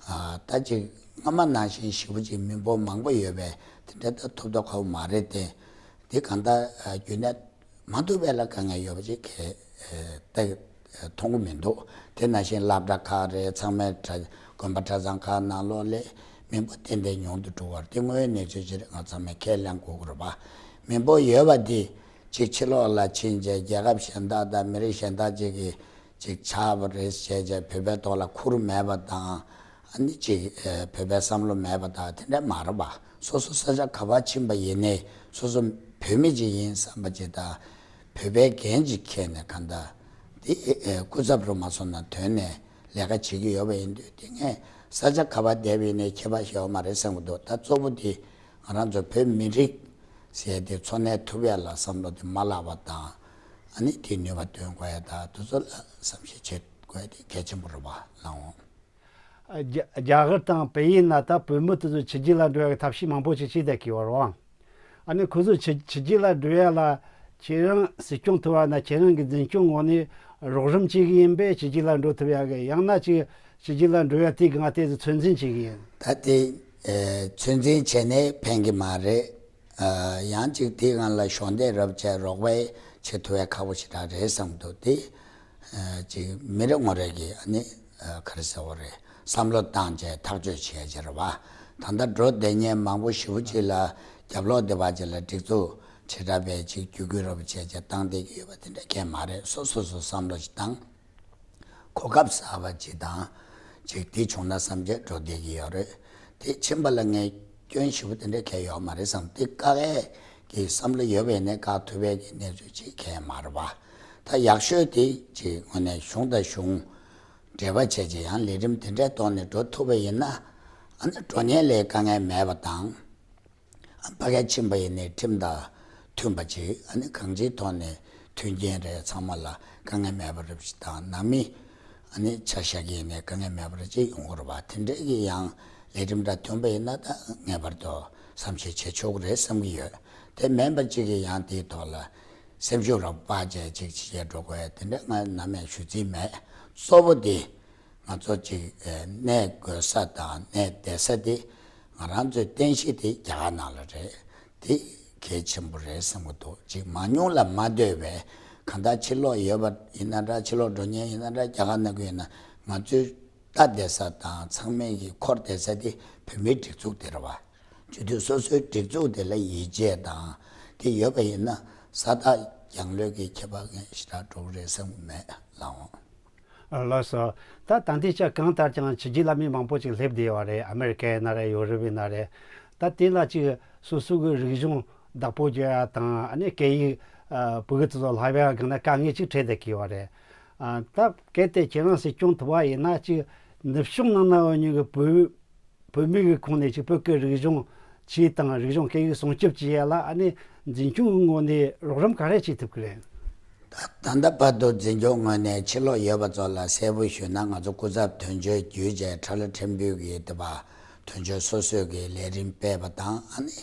ཨ་ད་ཅིག་སྔ་མ་ནང་བཞིན་ཞེ་པོ་ཅིག་མི་འབོར་མང་པོ་ཡོད་པས་དེ་འདྲ་ད་ཐུབ་ཐབས་ཁག་པོ་མ་རེད་དེ། དེ་གང་ལྟར་ཨ་རྒྱུན་གནས་མ་ཐུབ་པའི་ལ་དཀའ་ངལ་ཡོད་པ་ཅིག་གལ་ཏེ་མཐོང་གི་མི་འདུག་དེ་ནང་བཞིན་སློབ་གྲྭ་ཁག་རེད། ཚང་མའི་གྲྭ་དགོན་པ་གྲྭ་ཚང་ཁག་ནང་ལོགས་ལས་མི་འབོར་ཏན་ཏན་ཉུང་དུ་འགྲོ་བར་དེ་དངོས་ཡོད་གནས་ཚུལ་ཅིག་རེད། ང་ཚང་མས་ཁས་ལེན་དགོས་ཀྱི་རེད་པ། མི་འབོར་ཡོད་པ་དེ་ཅིག་ཕྱི་ལོགས་ལ་ཕྱིན་རྗེས་རྒྱལ་ཁབ་གཞན་དག་དང་མི་རིགས་གཞན་དག་ཅིག་གིས་ཅིག་ཆགས་པ་རེད་བྱས་རྗེས་བོད་པའི་ཐོག་ལ་ཁུར་མེད་པ་དང་། ཨ་ནི་ཅིག་ཨ་བོད་པའི་བསམ་བློ་མེད་པ་དང་དེ་འདྲ་མ་རེད་པ། སོ་སོ་ས་ཆ་ག་པར་ཕྱིན་པ་ཡིན་ནའི་སོ་སོ་བོད་མི་ཅིག་ཡིན་བསམ་པ་ཅིག་དང་། བོད་པའི་འགན་ཅིག་འཁྱེར་ནས་གང་ལྟར་དེ་ཨེ་སྐུ་ཚབ་རུ་མ་སོང་ན་དོན་ནས་ལས་ཀ་བྱེད་ཀྱི་ཡོད་པ་ཡིན་དུས་དེ་ངས་ས་ཆ་ག་པར་བསྡད་པ་ཡིན་ནའི་ཁྱད་པར་ཡོད་མ་རེད་བསམ་གྱི་འདུག་ད་གཙོ་བོ་དེ་ང་རང་ཚོ་བོད་མི་རིགས་ཟེར་དེ་འཚོ་གནས་ཐུབ་ཡ་ལ་བསམ་བློ་དེ་མ་བརླག་པ་དང་། ཨ་ནི་དེའི་ནུས་པ་འདོན་དགོས་ཡ་དང་དེ་ཚོ་ལ་བསམ་ཤེས་བྱེད་དགོས་ཡ་དེ་གལ་ཆེན་པོ་རེད་པ་ལགས་འོང་། རྒྱ་རྒྱ་གར་དང་བལ་ཡུལ་ན་ད་བོད་མི་དེ་ཚོ་ཕྱི་རྒྱལ་ལ་འགྲོ་ཡ་གི་ཐབས་ཤེས་མང་པོ་ཞིག་བྱས་བསྡད་ཀྱི་ཡོད་རེད་པ། ཨ་ནི་ཁོ་ཚོ་ཕྱི་ཕྱི་རྒྱལ་ལ་འགྲོ་ཡ་ལ་ཁྱེད་རང་སྲིད་སྐྱོང་ཐུབ་པ་ན་ཁྱེད་རང་གི་འཛིན་སྐྱོང་ངོས་ནས་རོགས་རམ་བྱེད་ཀྱི་ཡིན་པས་ཕྱི་རྒྱལ་ལ་འགྲོ་ཐུབ་ཡ་གི། ཡང་ན་ཅིག་ཕྱི་རྒྱལ་ལ་འགྲོ་ཡ་དེ་གི་ང་དེ་ཚོ་ཚོད་འཛིན་བྱེད་ཀྱི་ཡིན། ད་དེ་ཨེ་ཚོད་འཛིན་བྱས་ནས་ཕན་གྱི་མ་རེད། ཨ་ཡང་ཅིག་དེའི་སྒང་ལ་གཞོགས་འདེགས་རོབ་བྱས་རོགས་པ་བྱེད་ཐུབ་ཡ་ཁག་པོ་ཞེ་དྲག་རེད་བསམ་འདུག་དེ་ཨ་ཅིག་མི་རེ་ངོ་རེ་གི་ཨ་ནི་ཨ་ག་རེ་ཟེར་བ་རེད། བསམ་བློ་བཏང་བྱས་ཐག་གཅོད་བྱས་བྱས་རེད་པ། ད་ལྟ་འགྲོ་བསྡད་མཁན་མང་པོ་ཞེ་པོ་ཅིག་ལ་རྒྱབ་ལོགས་སྡེ་བ་ཅིག་ལ་སྒྲིག་འཛུགས་བྱེ་བྲག་པས་ཅིག་བརྒྱུད་སྐུལ་རོབ་བྱས་བྱས་བཏང་བསྡད་ཀྱི་ཡོད་པ་དེ་འདྲ་གང་ཡང་མ་རེད། སོ་སོ་སོ་བསམ་བློ་ཞིག་བཏང་། གོ་སྐབས་གསར་པ་ཅིག་དང་། ཅིག་དེ་བྱུང་ན་བསམ་བྱས་འགྲོ་བསྡད་ཀྱི་ཡོད་རེད། དེ་ཕྱིན་པ་ལ་ངས་སྐྱོན་ཞེ་པོ་དེ་འདྲ་གང་ཡང་ཡོད་མ་རེད་བསམ། དེ་དཀའ་ངལ་གྱི་བསམ་བློ་ཡོད་པ་ཡིན་ནའི་བཀག་ཐུབ་པའི་གི་གནས་ཚུལ་ཅིག་གང་ཡང་མ་རེད་པ། ད་ཡག་ཤོས་དེ་ཅིག་དངོས་གནས་གཞུང་དང་གཞུང་འབྲེལ་བ་བྱས་བྱས་ཡང་ལས་རིམ་དེ་འདྲའི་ཐོག་ནས་འགྲོ་ཐུབ་པ་ཡིན་ན། ཨ་ནི་འགྲོ་མཁན་ལ་དཀའ་ངལ་མེད་པ་དང་། ཕ་གིར་ཕྱིན་པ་ཡིན་ནའི་ཁྲིམས་དང་མཐུན་པ་ཅིག་ཨ་ནི་གང་ཅིའི་ཐོག་ནས་མཐུན་རྐྱེན་རེད། ཚང་མ་ལ་དཀའ་ངལ་མེད་པ་རེད་ཅིག་དང་། ནང་མི་ཨ་ནི་ཆ་བཞག་གི་ཡིན་ནའི་དཀའ་ངལ་མེད་པ་རེད་ཅིག་ཡོང་གི་རེད་པ། དེ་འདྲའི་གི་ཡང་ལས་རིམ་འདྲ་ཐོན་པ་ཡིན་ན་ད་ངེས་པར་དུ་བསམ་ཤེས་བྱེད་ཆོག་གི་རེད་བསམ་གྱི་ཡོད། དེ་མིན་པ་ཅིག་གི་ཡང་དེའི་ཐོག་ལ་སེམས་ཤུགས་རབ་དཔག་བྱས་ཅིག་ཅིག་བྱས་འགྲོ་དགོས་དེ་འདྲ་ང་ནམ་ཡང་ཞུ་རྩིས་མེད། གཙོ་བོ་དེ། ང་ཚོ་ཅིག་ཨེ་གནས་དགོས་ས་དང་གནས་བསྡད་ས་དེ་ང་རང་ཚོའི་རྟེན་གཞི་དེ་རྒྱ་གར་ནང་ལ་རེད། དེ་གལ་ཆེན་པོ་རེད་བསམ་གྱི་འདུག་ཅིག་མང་ཉུང་ལ་མ་ལྟོས་པའི་གང་ལྟར་ཕྱིར་ལོག་ཡོད་པ་ཡིན་ན་འདྲ། ཕྱིར་ལོག་འགྲོ་མཁན་ཡིན་ན་འདྲ། རྒྱ་གར་ནང་གི་ཡིན་ན་ང་ཚོའི་ལྟ་བསྡད་ས་དང་ཚང་མས་ཀྱི་འཁོར་བསྡད་ས་དེ་བོད་མིའི་སྒྲིག་འཛུགས་དེ་རེད་བ། བྱེད་དུས་སོ་སོའི་སྒྲིག་འཛུགས་དེ་ལ་ཡིད་ཆེས་དང་དེ་ཡོད་པ་ཡིན་ན་ས་ཐག་རྒྱང་ལོས་ཀྱི་ཁྱད་པར་ངས་ཞེ་དྲག་འགྲོ་གི་རེད་བསམ་གྱི་མེད་ལགས་འོང་། ལགས་སོ། ད་ད་ལྟའི་ཆར་གང་ལྟར་ཀྱང་ཕྱི་རྒྱལ་ལ་མི་མང་པོ་ཅིག་སླེབས་བསྡད་ཡོད་རེད། ཨ་མེ་རི་ཀ་ཡིན་ན་རེད། ཡོ་རོབ་ཡིན་ན་རེད། ད་དེ་ལ་ཅིག་སོ་སོ་གི་རིག་གཞུང་བདག་པོ་རྒྱག་ཡ་དང་ཨ་ནི་སྐད་ཡིག་ཨ་ཕྲུ་གུ་དེ་ཚོ་བསླབ་ཡ་སྒང་ན་དཀའ་ངལ་ཅིག་འཕྲད་བསྡད་ཀྱི་ཡོད་རེད། ཨ་ད་གལ་ཏེ་ཁྱེད་རང་སྲིད་སྐྱོང་ཐུབ་པ་ཡིན་ན་ཅིག་ནུབ་ཕྱོགས་ནང་ན་ཡོད་མཁན་གྱི་བོད་བོད་མི་གི་ཁོངས་ནས་ཅིག་བོད་ཀྱི་རིག་གཞུང་ ཆོས་དང་རིག་གཞུང་སྐད་ཡིག་སྲུང་སྐྱོབ་བྱེད་ཡ་ལ་ཨ་ནི་འཛིན་སྐྱོང་གི་ངོས་ནས་རོགས་རམ་ག་རེ་བྱེད་ཐུབ་ཀྱི་རེད། ད་ད་ལྟ་བར་དུ་འཛིན་སྐྱོང་ངོས་ནས་ཕྱི་ལོགས་ཡོད་པ་ཚོ་ལ་གསལ་པོ་ཞུས་ན། ང་ཚོ་སྐུ་ཚབ་དོན་གཅོད་བརྒྱུད་བྱས་ཁྲ་ལ་ཕྲན་བུ་གི་དེ་བ་དོན་གཅོད་སོ་སོས་ཀྱི་ལས་རིམ་སྤེལ་བ་དང་། ཨ་ནི་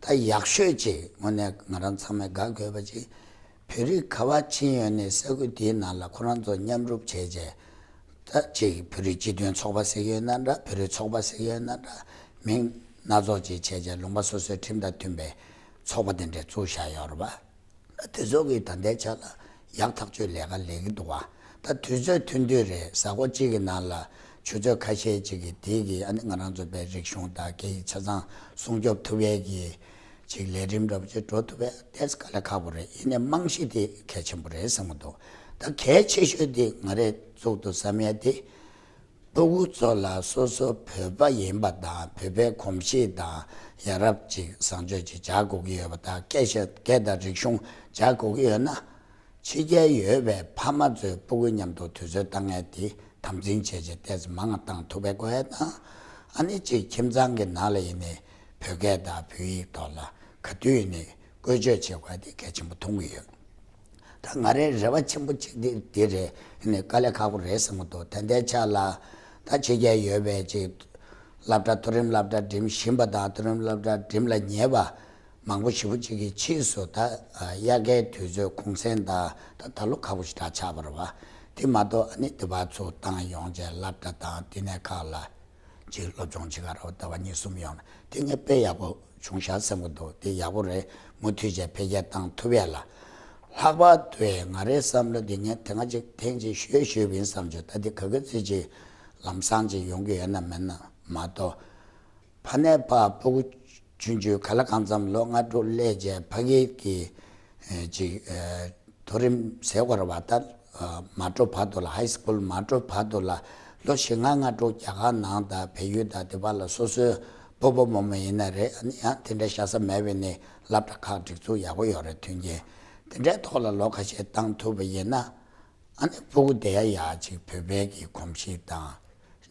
ད་ཡག་ཤོས་ཅིག་དངོས་གནས་ང་རང་ཚང་མས་དགའ་དགོས་པ་ཅིག་བོད་རིགས་ག་བ་ཕྱིན་ཡོད་ནས་ས་ཁུལ་དེའི་ནང་ལ་ཁོ་རང་ཚོ་མཉམ་རུབ་བྱས་རྗེས། ད་ཅིག་བོད་རིགས་སྤྱི་མཐུན་ཚོགས་པ་ཟེར་གྱི་ཡོད་ན་འདྲ། བོད་རིགས་ཚོགས་པ་ཟེར་གྱི་ཡོད་ན་འདྲ། མིང་སྣ་ཚོགས་ཅིག་བྱས་རྗེས་ལུང་པ་སོ་སོའི་ཁྲིམས་དང་མཐུན་པའི་ཚོགས་པ་དེ་འདྲས་བཙུགས་བཞག་ཡོད་རེད་པ། ད་དེ་ཚོ་གིས་ད་ལྟའི་ཆ་ལ་ཡག་ཐག་ཆོད་ལས་ཀ་ལས་ཀྱི་འདུག་བ། ད་དུས་ཚོད་ཐུང་ཐུང་རེད། གཟའ་འཁོར་གཅིག་གི་ནང་ལ་ཆུ་ཚོད་ཁ་ཤས་ཅིག་གི་དེ་གི་ཨ་ནི་ང་རང་ཚོ་བོད་རིག་གཞུང་དང་སྐད་ཡིག་ཆ་ཚང་སྲུང་སྐྱོབ་ཐུབ་ཡས་ཀྱི་ཅིག་ལས་རིམ་འདྲ་པོ་ཅིག་འགྲོ་ཐུབ་པས་ཏོག་ཙམ་དཀའ་ལས་ཁག་པོ་རེད། ཡིན་ནའི་རྨང་གཞི་དེ་གལ་ཆེན་པོ་རེད་བསམ་གྱི་འདུག་ད་གལ་ཆེ་ཤོས་དེ་ང་རས་གཙུག་ཏུ་བསམ་ཡས་དེ་སྤུ་གུ་ཚོ་ལ་སོ་སོ་བོད་པ་ཡིན་པ་དང་བོད་པའི་གོམས་གཤིས་དང་ཡ་རབས་ཅིག་བཟང་སྤྱོད་ཅིག་སྦྱར་དགོས་ཀྱི་ཡོད་པ་དང་། སྐད་ཆ་སྐད་དང་རིག་གཞུང་སྦྱར་དགོས་ཀྱི་ཡོད་ན། ཕྱི་རྒྱལ་ཡོད་པའི་ཕ་མ་ཚོས་སྤུ་གུ་མཉམ་དུ་དུས་ཚོད་བཏང་མཁན་དེ་དམ་འཛིན་བྱས་རྗེས་ཏོག་ཙམ་མང་བ་བཏང་ཐུབ་པའི་དགོས་ཡ་དང་། ཨ་ནི་གཅིག་ཁྱིམ་ཚང་གི་ནང་ལ་ཡིན་ནའི་བོད་སྐད་དང་བོད་ཡིག་ཐོག་ལ་ག་དུས་ཡིན་ནའི་བཀོལ་སྤྱོད་བྱེད་དགོས་ཡ་དེ་གལ་ཆེན་པོ་མཐོང་གི་ཡོད། ད་ང་རའི་རེ་བ་ཆེན་པོ་གཅིག་དེ་དེ་རེད། ཡིན་ནའི་དཀའ་ལས་ཁག་པོ་རེད་བསམ་གྱི་འདུག་ད་ལྟའི་ཆ་ལ་ད་ཕྱི་རྒྱལ་ཡོད་པའི་ཅིག་སློབ་གྲྭ་མཐོ་རིམ་སློབ་གྲྭ་འགྲིམ་བཞིན་པ་དང་། མཐོ་རིམ་སློབ་གྲྭ་འགྲིམ་ལ་ཉེ་བ་མང་པོ་ཞེ་པོ་ཅིག་གི་ཕྱིས་སུ་ད་དབྱར་ཁའི་དུས་ཚོད་གུང་སེང་དང་ད་ད་ལོ་ཁག་པོ་ཞེ་དྲག་ཆགས་པ་རེད་བ། དེ་མ་གཏོགས་ཨ་ནི་དེ་བར་ཚུར་བཏང་ཡོང་བྱས་སློབ་གྲྭ་དང་དེ་ནས་ཁག་ལ་ཅིག་སློབ་སྦྱོང་བྱེད་ག་རོགས་ཟླ་བ་གཉིས་གསུམ་ཡོང་ན་དེ་ངས་དཔེ་ཡག་པོ་བྱུང་ཤག་བསམ་གྱི་འདུག་དེ་ཡག་པོ་རེད། མུ་མཐུད་བྱས་འཕེལ་རྒྱས་བཏང་ཐུབ་ཡ་ལ། ལྷག་པར་དུ་ང་རའི་བསམ་བློ་འདི་ངས་དེ་སྔ་ཅིག་ཐེངས་ཅིག་ཞུས་ཞུས་པ་ཡིན་བསམ་བྱུང་། ད་འདི་ག་གི་ཚོད་ཅིག་ལམ་སང་ཅིག་ཡོང་གི་ཡོད་ན་མེད་ན་མ་གཏོགས། ཕ་ནས་ཕར་སྤུ་གུ་ཆུང་ཆུང་ག་ལ་གང་འཚམ་ལོ་ལྔ་དྲུག་སླེབས་རྗེས་ཕ་གི་གི་ཨེ་ཅིག་ཨེ་མཐོ་རིམ་ཟེར་དགོས་རེད་བ། ད་ཨ་མ་འགྲོ་བར་དུ་ལ། ཧའི་སི་ཀུལ་མ་འགྲོ་བར་དུ་ལ་ལོ་བཞི་ལྔ་ལྔ་དྲུག་རྒྱ་གར་ནང་དང་བལ་ཡུལ་དང་དེ་བར་ལ་སོ་སོའི་སྤོ་བོ་རྨོ་མོ་ཡིན་ན་རེད། ཨ་ནི་ཡང་དེ་འདྲའི་བཞག་ས་མེད་པའི་ནི་སློབ་གྲྭ་ཁག་སྒྲིག་འཛུགས་ཡག་པོ་ཡོད་རེད། མཐུན་རྐྱེན་དེ་འདྲའི་ཐོག་ལ་ལོ་ཁ་ཤས་བཏང་ཐུབ་པ་ཡིན་ན། ཨ་ནི་སྤུ་གུ་དེ་ཡ་ཡ་ཅིག་བོད་པའི་གི་གོམས་གཤིས་དང་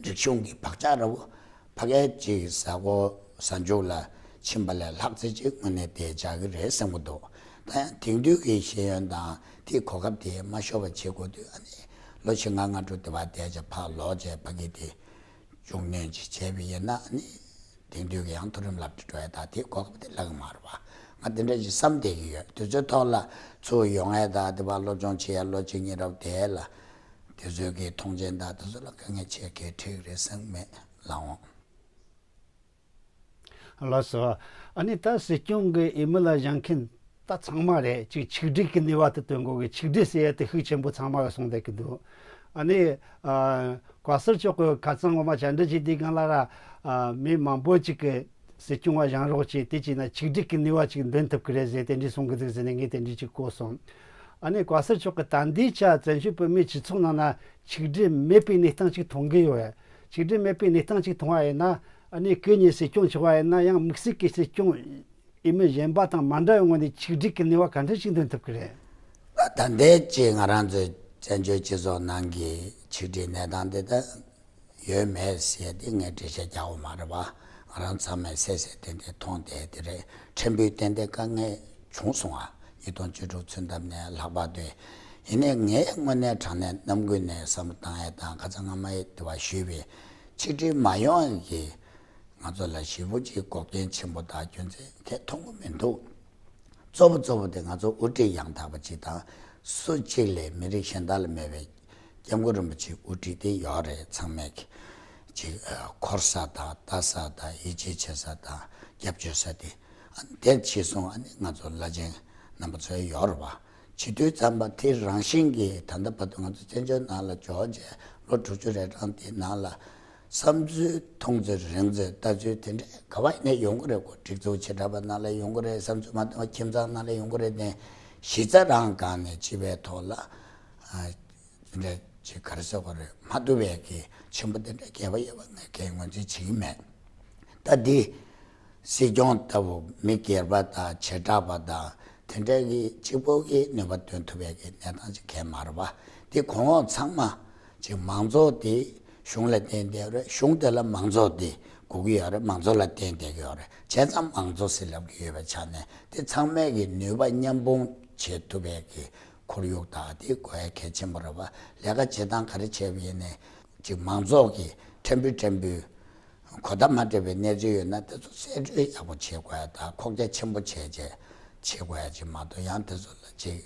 རིག་གཞུང་གི་བག་ཆགས་འདྲ་བོ་ཕ་གིར་ཅིག་གཟའ་འཁོར་གཟའ་མཇུག་ལ་ཕྱིན་པ་ལས་ལྷག་ཙམ་ཅིག་དངོས་གནས་དེ་འཇགས་ཀྱི་རེད་བསམ་གྱི་འདུག་ད་ཡང་དེང་དུས་ཀྱི་ཤེས་ཡོན་དང་དེའི་གོ་སྐབས་དེ་མ་ཤོར་བ་བྱེད་དགོས་དུས། ཨ་ནི་ལོ་བཞི་ལྔ་ལྔ་དྲུག་དེ་བར་བསྡད་བྱས་ཕར་ལོག་བྱས་ཕ་གི་དེ་མཇུག་སྣོན་ཅིག་བྱས་པ་ཡིན་ན། ཨ་ནི་དེང་དུས་ཀྱི་ཡང་མཐོ་རིམ་སློབ་གྲྭ་འགྲོ་ཡ་དང་དེའི་གོ་སྐབས་དེ་བརླག་གི་མ་རེད་བ། ང་དེ་འདྲ་ཞིག་བསམ་བསྡད་ཀྱི་ཡོད། དུས་ཚོད་ཐོག་ལ་ཚུར་ཡོང་ཡ་དང་དེ་བར་སློབ་སྦྱོང་བྱེད་ཡ་ལོ་གཅིག་གཉིས་རབ་དེ་ལ་དེ་ཚོའི་གི་མཐོང་ཆེན་དང་དེ་ཚོ་ལ་དཀའ་ངལ་ཆེ་གལ་འཕྲད་ཀྱི་རེད་བསམ་གྱི་མེད། ལགས་འོང་། ལགས་སོ། ཨ་ནི་ད་སྲིད་སྐྱོང་གི་འོས་མི་ལ་བཞེངས་མཁན་ད་ཚང་མ་རེད། ཅིག་ཆིག་སྒྲིལ་གྱི་ནུས་པ་དེ་སྟོན་དགོས་གི། ཆིག་སྒྲིལ་ཟེར་ཡ་དེ་ཤུགས་ཆེན་པོ་ཚང་མ་གིས་གསུངས་བསྡད་ཀྱི་འདུག་ཨ་ནི་ཨ་གོང་ས་མཆོག་གིས་ཁ་སང་ངོ་མ་བཅར་འདྲི་བྱེད་དུས་སྒང་ལ་ར། ཨ་མི་མང་པོ་ཅིག་གིས་སྲིད་སྐྱོང་བ་བཞེངས་རོགས་བྱེད། དེ་བྱས་ན་ཆིག་སྒྲིལ་གྱི་ནུས་པ་ཅིག་འདོན་ཐུབ་ཀྱི་རེད་ཟེར་དེ་འདྲ་གསུང་གི་འདུག་ཟེར་ནས་ངས་དེ་འདྲ་ཅིག་གོ་སོང་། ཨ་ནི་གོང་ས་མཆོག་གིས་ད་ལྟའི་ཆ་བཙན་བྱོལ་བོད་མིའི་སྤྱི་ཚོགས་ནང་ན་ཆིག་སྒྲིལ་མེད་པའི་གནས་སྟངས་ཅིག་མཐོང་གི་ཡོད། ཆིག་སྒྲིལ་མེད་པའི་གནས་སྟངས་ཅིག་མཐོང་བ་ཡིན་ན། ཨ་ནི་སྐུ་ཉིད་སྲིད་སྐྱོང་ཆགས་པ་ཡིན་ན་ཡང་དམིགས་བསལ་གྱི་སྲིད་སྐྱོང་འོས་མི་གཞན་པ་དང་མ་འདྲ་བའི་ངོས་ནས་ཆིག་སྒྲིལ་གྱི་ནུས་པ་ག་འདྲ་ཞིག་འདོན་ཐུབ་ཀྱི་རེད། ད་ལྟའི་ཆ་ང་རང་ཚོའི་བཙན་བྱོལ་སྤྱི་ཚོགས་ནང་གི་ཆིག་སྒྲིལ་གནས་སྟངས་དེ་ད་ཡོད་མེད་ཟེར་དེ་ངས་འགྲེལ་བཤད་རྒྱག་དགོས་མ་རེད་བ། ང་རང་ཚང་མས་གསལ་གསལ་ཏན་ཏན་མཐོང་བསྡད་དེ་རེད། ཕྲན་བུ་ཏན་ཏན་དཀའ་ངལ་བྱུང་སོང་ཨ། ཉིས་སྟོང་བཅུ་དྲུག་ཚུན་ཐམས་ནས་ལྷག་པར་དུ། ཡིན་ནའི་ངའི་དངོས་གནས་དྲང་གནས་རྣམ་ཀུན་ནས་བསམ་བློ་བཏང་ཡས་དང་ཁ་སང་སྔ་མ་ཡི་དེ་བ་ཞུས་པའི་ཆིག་སྒྲིལ་མ་ཡོང་ཡས་ཀྱི་ང་ཚོ་ལ་ཞེ་པོ་ཅིག་འགོག་རྐྱེན་ཆེན་པོ་དང་རྒྱུ་མཚན་གང་ཡང་མཐོང་གི་མི་འདུག་གཙོ་བོ་གཙོ་བོ་དེ་ང་ཚོ་དབུ་ཁྲིད་ཡང་དག་པ་ཅིག་དང་། སུ་གཅིག་ལས་མི་རིགས་གཞན་དག་ལ་མེད་པའི་སྐྱབས་མགོན་རིན་པོ་ཆེའི་དབུ་ཁྲིད་དེ་ཡོད་རེད། ཚང་མས་ཀྱི་ཅིག་ཨ་འཁོར་ས་དང་ལྟ་ས་དང་ཡིད་ཆེས་བྱེད་ས་དང་སྐྱབས་བཅོལ་ས་དེ། ཨ་དེ་ཕྱིས་སུ་ཨ་ནི་ང་ཚོ་བླ་ཆེན་རྣམ་པ་ཚོ་ཡོད་རེད་བ། བྱེད་དུས་ཙམ་པ་དེ་རང་བཞིན་གྱིས་ད་ལྟ་བར་དུ་ང་ཚོ་བཙན་བྱོལ་ནང་ལ་འབྱོར་རྗེས་ལོ་དྲུག་ཅུ་རེ་གྲངས་དེའི་ནང་ལ། བསམ་ཚུལ་མཐོང་ཚུལ་རིག་ཚུལ་ལྟ་ཚུལ་དེ་འདྲ་ག་བ་ཡིན་ནའི་ཡོང་གི་རེད་གོ། སྒྲིག་འཛུགས་བྱེ་བྲག་པ་ནང་ལ་ཡོང་གི་རེད། བསམ་ཚུལ་མ་མཐུན་པ་ཁྱིམ་ཚང་ནང་ལ་ཡོང་གི་རེད་དེ། གཞི་རྩ་རང་སྒང་ནས་སྤྱི་པའི་ཐོག་ལ་ཨ་དེ་འདྲ་ཅིག་ག་རེ་ཟེར་དགོས་རེད། མ་བསྡུར་བའི་གི་ཆེན་པོ་དེ་འདྲ་གས་པ་ཡོད་པ་ངས་གས་ངོས་འཛིན་བྱེད་ཀྱི་མེད། ད་འདི་སྲིད་སྐྱོང་ལྟ་བུ་མི་སྒེར་པ་དང་བྱེ་བྲག་པ་དང་དེ་འདྲ་གི་གཅིག་པོ་གི་ནུས་པ་འདོན་ཐུབ་པའི་གི་གནས་སྟངས་ཅིག་གས་མ་རེད་བ། དེ་གོང་འོག་ཚང་མ་ཅིག་མང་ཚོགས་དེ་གཞུང་ལ་བརྟེན་བསྡད་རེད། གཞུང་དེ་ལ་མང་ཚོགས་དེ་ དགོས་ཀྱི་ཡོད་རེད། མང་གཙོ་ལ་བརྟེན་བསྡད་ཀྱི་ཡོད་རེད། བྱས་ཙང་མང་གཙོ་ཟེར་ལབ་ཀྱི་ཡོད་པའི་ཆ་ནས་དེ་ཚང་མས་ཀྱི་ནུས་པ་མཉམ་སྤུངས་བྱེད་ཐུབ་པའི་གི་ཁོར་ཡུག་དང་དེ་དགོས་ཡ་གལ་ཆེན་པོ་རེད་པ། ལས་ཀ་བྱེད་སྟངས་ག་རེ་བྱས་པ་ཡིན་ནའི་ཅིག་མང་ཚོགས་ཀྱི་ཕྲན་བུ་ཕྲན་བུ་གོ་བརྡ་མ་སྤྲད་པའི་གནས་ཚུལ་ཡོད་ན་དེ་ཚོ་གསལ་བཀྲོལ་ཡག་པོ་བྱེད་དགོས་ཡ་དང་ཁོག་རྒྱ་ཆེན་པོ་བྱས་བྱས་བྱེད་དགོས་ཡ་ཅིག་མ་གཏོགས་ཡང་དེ་ཚོ་ལ་ཅིག་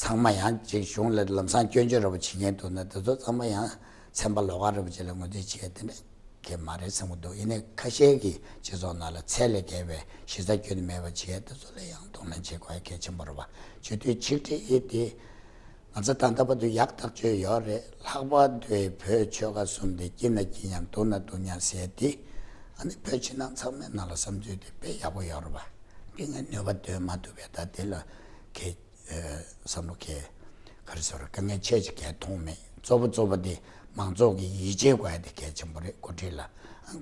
ཚང་མ་ཡང་ཅིག་གཞུང་ལ་ལམ་སང་སྐྱོན་བརྗོད་འདྲ་པོ་བྱེད་མཁན་འདུག་ན་དེ་ཚོ་ཚང་མ་ཡང་ཚན་པ་ལོགས་ཀ་འདྲ་པོ་ཅིག་ལ་ངོས་འཛིན་བྱེད་ཡ་དེ་འདྲ་གང་ཡང་མ་རེད་བསམ་གྱི་འདུག་ཡིན་ནའི་ཁ་ཤས་ཀྱིས་སྤྱི་ཚོགས་ནང་ལ་ཚད་ལས་བརྒལ་བའི་གཞི་རྩ་སྐྱོན་མེད་པ་བྱེད་ཡ་དེ་ཚོ་ལ་ཡང་གདོང་ལེན་བྱེད་དགོས་ཡ་གལ་ཆེན་པོ་རེད་པ། བརྗོད་དུས་ཆིག་སྒྲིལ་ཨེ་དེ། ང་ཚོ་ད་ལྟ་བར་དུ་ཡག་ཐག་ཆོད་ཡོད་རེད། ལྷག་པར་དུ་བོད་ཆོལ་ཁ་གསུམ་དེ་སྐྱིད་ན་སྐྱིད་མཉམ་སྡུག་ན་སྡུག་མཉམ་ཟེར་དེ་ཨ་ནི་བོད་ཕྱི་ནང་ཚང་མའི་ནང་ལ་བསམ་ཚུལ་དེ་དཔེ་ཡག་པོ་ཡོད་རེད་པ། དེ་ངས་ནུས་པ་འདོན་མ་ཐུབ་པས་ད་དེ་ལ་གལ་བསམ་བློ་གལ་ག་རེ་ཟེར་དཀའ་ངལ་ཆེ་ཅིག་གལ་མཐོང་མེད། གཙོ་བོ་གཙོ་བོ་དེ་མང་ཚོགས་ཀྱི་ཡིད་ཆེས་དགོས་ཡ་དེ་གལ་ཆེན་པོ་རེད། འགོ་ཁྲིད་ལ་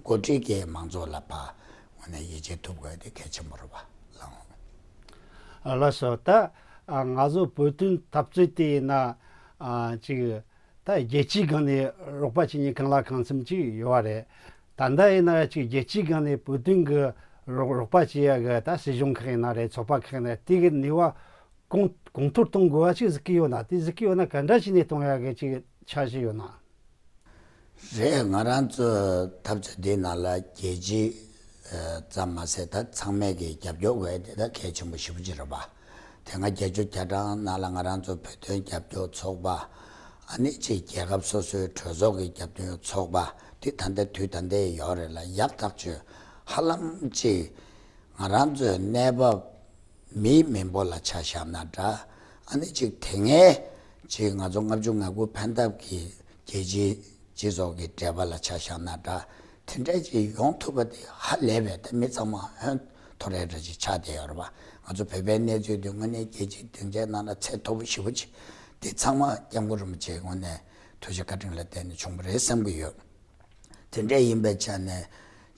འགོ་ཁྲིད་ཀྱིས་མང་ཚོགས་ལ་ཕར་དངོས་གནས་ཡིད་ཆེས་ཐུབ་དགོས་ཡ་དེ་གལ་ཆེན་པོ་རེད་པ་ལགས། ལགས་སོ། ད་ང་ཚོ་བོད་དོན་འཐབ་རྩོད་དེ་ཡིན་ན་ཅིག་ད་རྒྱལ་སྤྱིའི་སྒང་ནས་རོགས་པ་བྱེད་མཁན་གང་ལ་གང་འཚམ་ཅིག་ཡོད་པ་རེད། ད་ལྟ་ཡིན་ན་ཅིག་རྒྱལ་སྤྱིའི་སྒང་ནས་བོད་དོན་གྱི་རོགས་རོགས་པ་བྱེད་ཡ་གི་ད་སྲིད་གཞུང་ཁག་ཡིན་ན་རེད། ཚོགས་པ་ཁག་ཡིན་ན་རེད། དེ་གི་ནུས་པ་གོང་གོང་མཐོར་གཏོང་དགོས་པ་ཅིག་གཟིགས་ཀྱི་ཡོད་ན། དེ་གཟིགས་ཀྱི་ཡོད་ན་ག་འདྲ་བྱས་ནས་གཏོང་ཡ་གི་ཅིག་འཆར་གཞི་ཡོད་ན། རེད། ང་རང་ཚོའི་འཐབ་རྩོད་འདིའི་ནང་ལ་རྒྱལ་སྤྱི་ཙམ་མ་ཟད་ད་ཚང་མས་ཀྱི་རྒྱབ་སྐྱོར་དགོས་དེ་ད་གལ་ཆེན་པོ་ཞེ་པོ་ཅིག་རེད་པ། དེ་སྔ་བརྒྱད་ཅུ་གྱ་གྲངས་ནང་ལ་ང་རང་ཚོ་བོད་དོན་རྒྱབ་སྐྱོར་ཚོགས་པ། ཨ་ནི་ཅིག་རྒྱལ་ཁབ་སོ་སོའི་གྲོས་ཚོགས་ཀྱི་རྒྱབ་སྐྱོར་ཚོགས་པ་དེ་ད་ལྟ་དུས་ད་ལྟའི་ཡོད་རེད་ལ། ཡག་ཐག་ཆོད་ཧ་ལམ་ཅིག་ང་རང་ཚོའི་གནས་བབ་མིའི་མི་འབོར་ལ་ཆ་བཞག་ན་འདྲ། ཨ་ནི་ཅིག་དེ་སྔའི་ཅིག་ང་ཚོ་ལྔ་བཅུ་ང་དགུ་ཕན་ཐབས་ཀྱི་རྒྱལ་སྤྱིའི་སྤྱི་ཚོགས་ཀྱི་འབྲེལ་བ་ལ་ཆ་བཞག་ན་འདྲ། དེ་འདྲ་ཅིག་ཡོང་ཐུབ་པ་དེ་ཧ་ལས་པའི་ད་མི་ཚང་མ་ཧོན་ཐོར་རེ་འདྲ་ཅིག་ཆགས་བསྡད་ཡོད་རེད་པ། ང་ཚོ་བོད་པའི་གནས་ཚུལ་དེ་དངོས་གནས་རྒྱལ་སྤྱིའི་སྡིངས་ཆའི་ནང་ལ་ཚད་མཐོ་པོ་ཞེ་པོ་ཅིག་དེ་ཚང་མ་སྐྱབས་མགོན་རིན་པོ་ཆེའི་ངོས་ནས་ཐུགས་རྗེ་བཀའ་དྲིན་ལ་བརྟེན་ནས་བྱུང་བ་རེད་བསམ་གྱི་ཡོད། དེ་འདྲ་ཡིན་པའི་ཆ་ནས་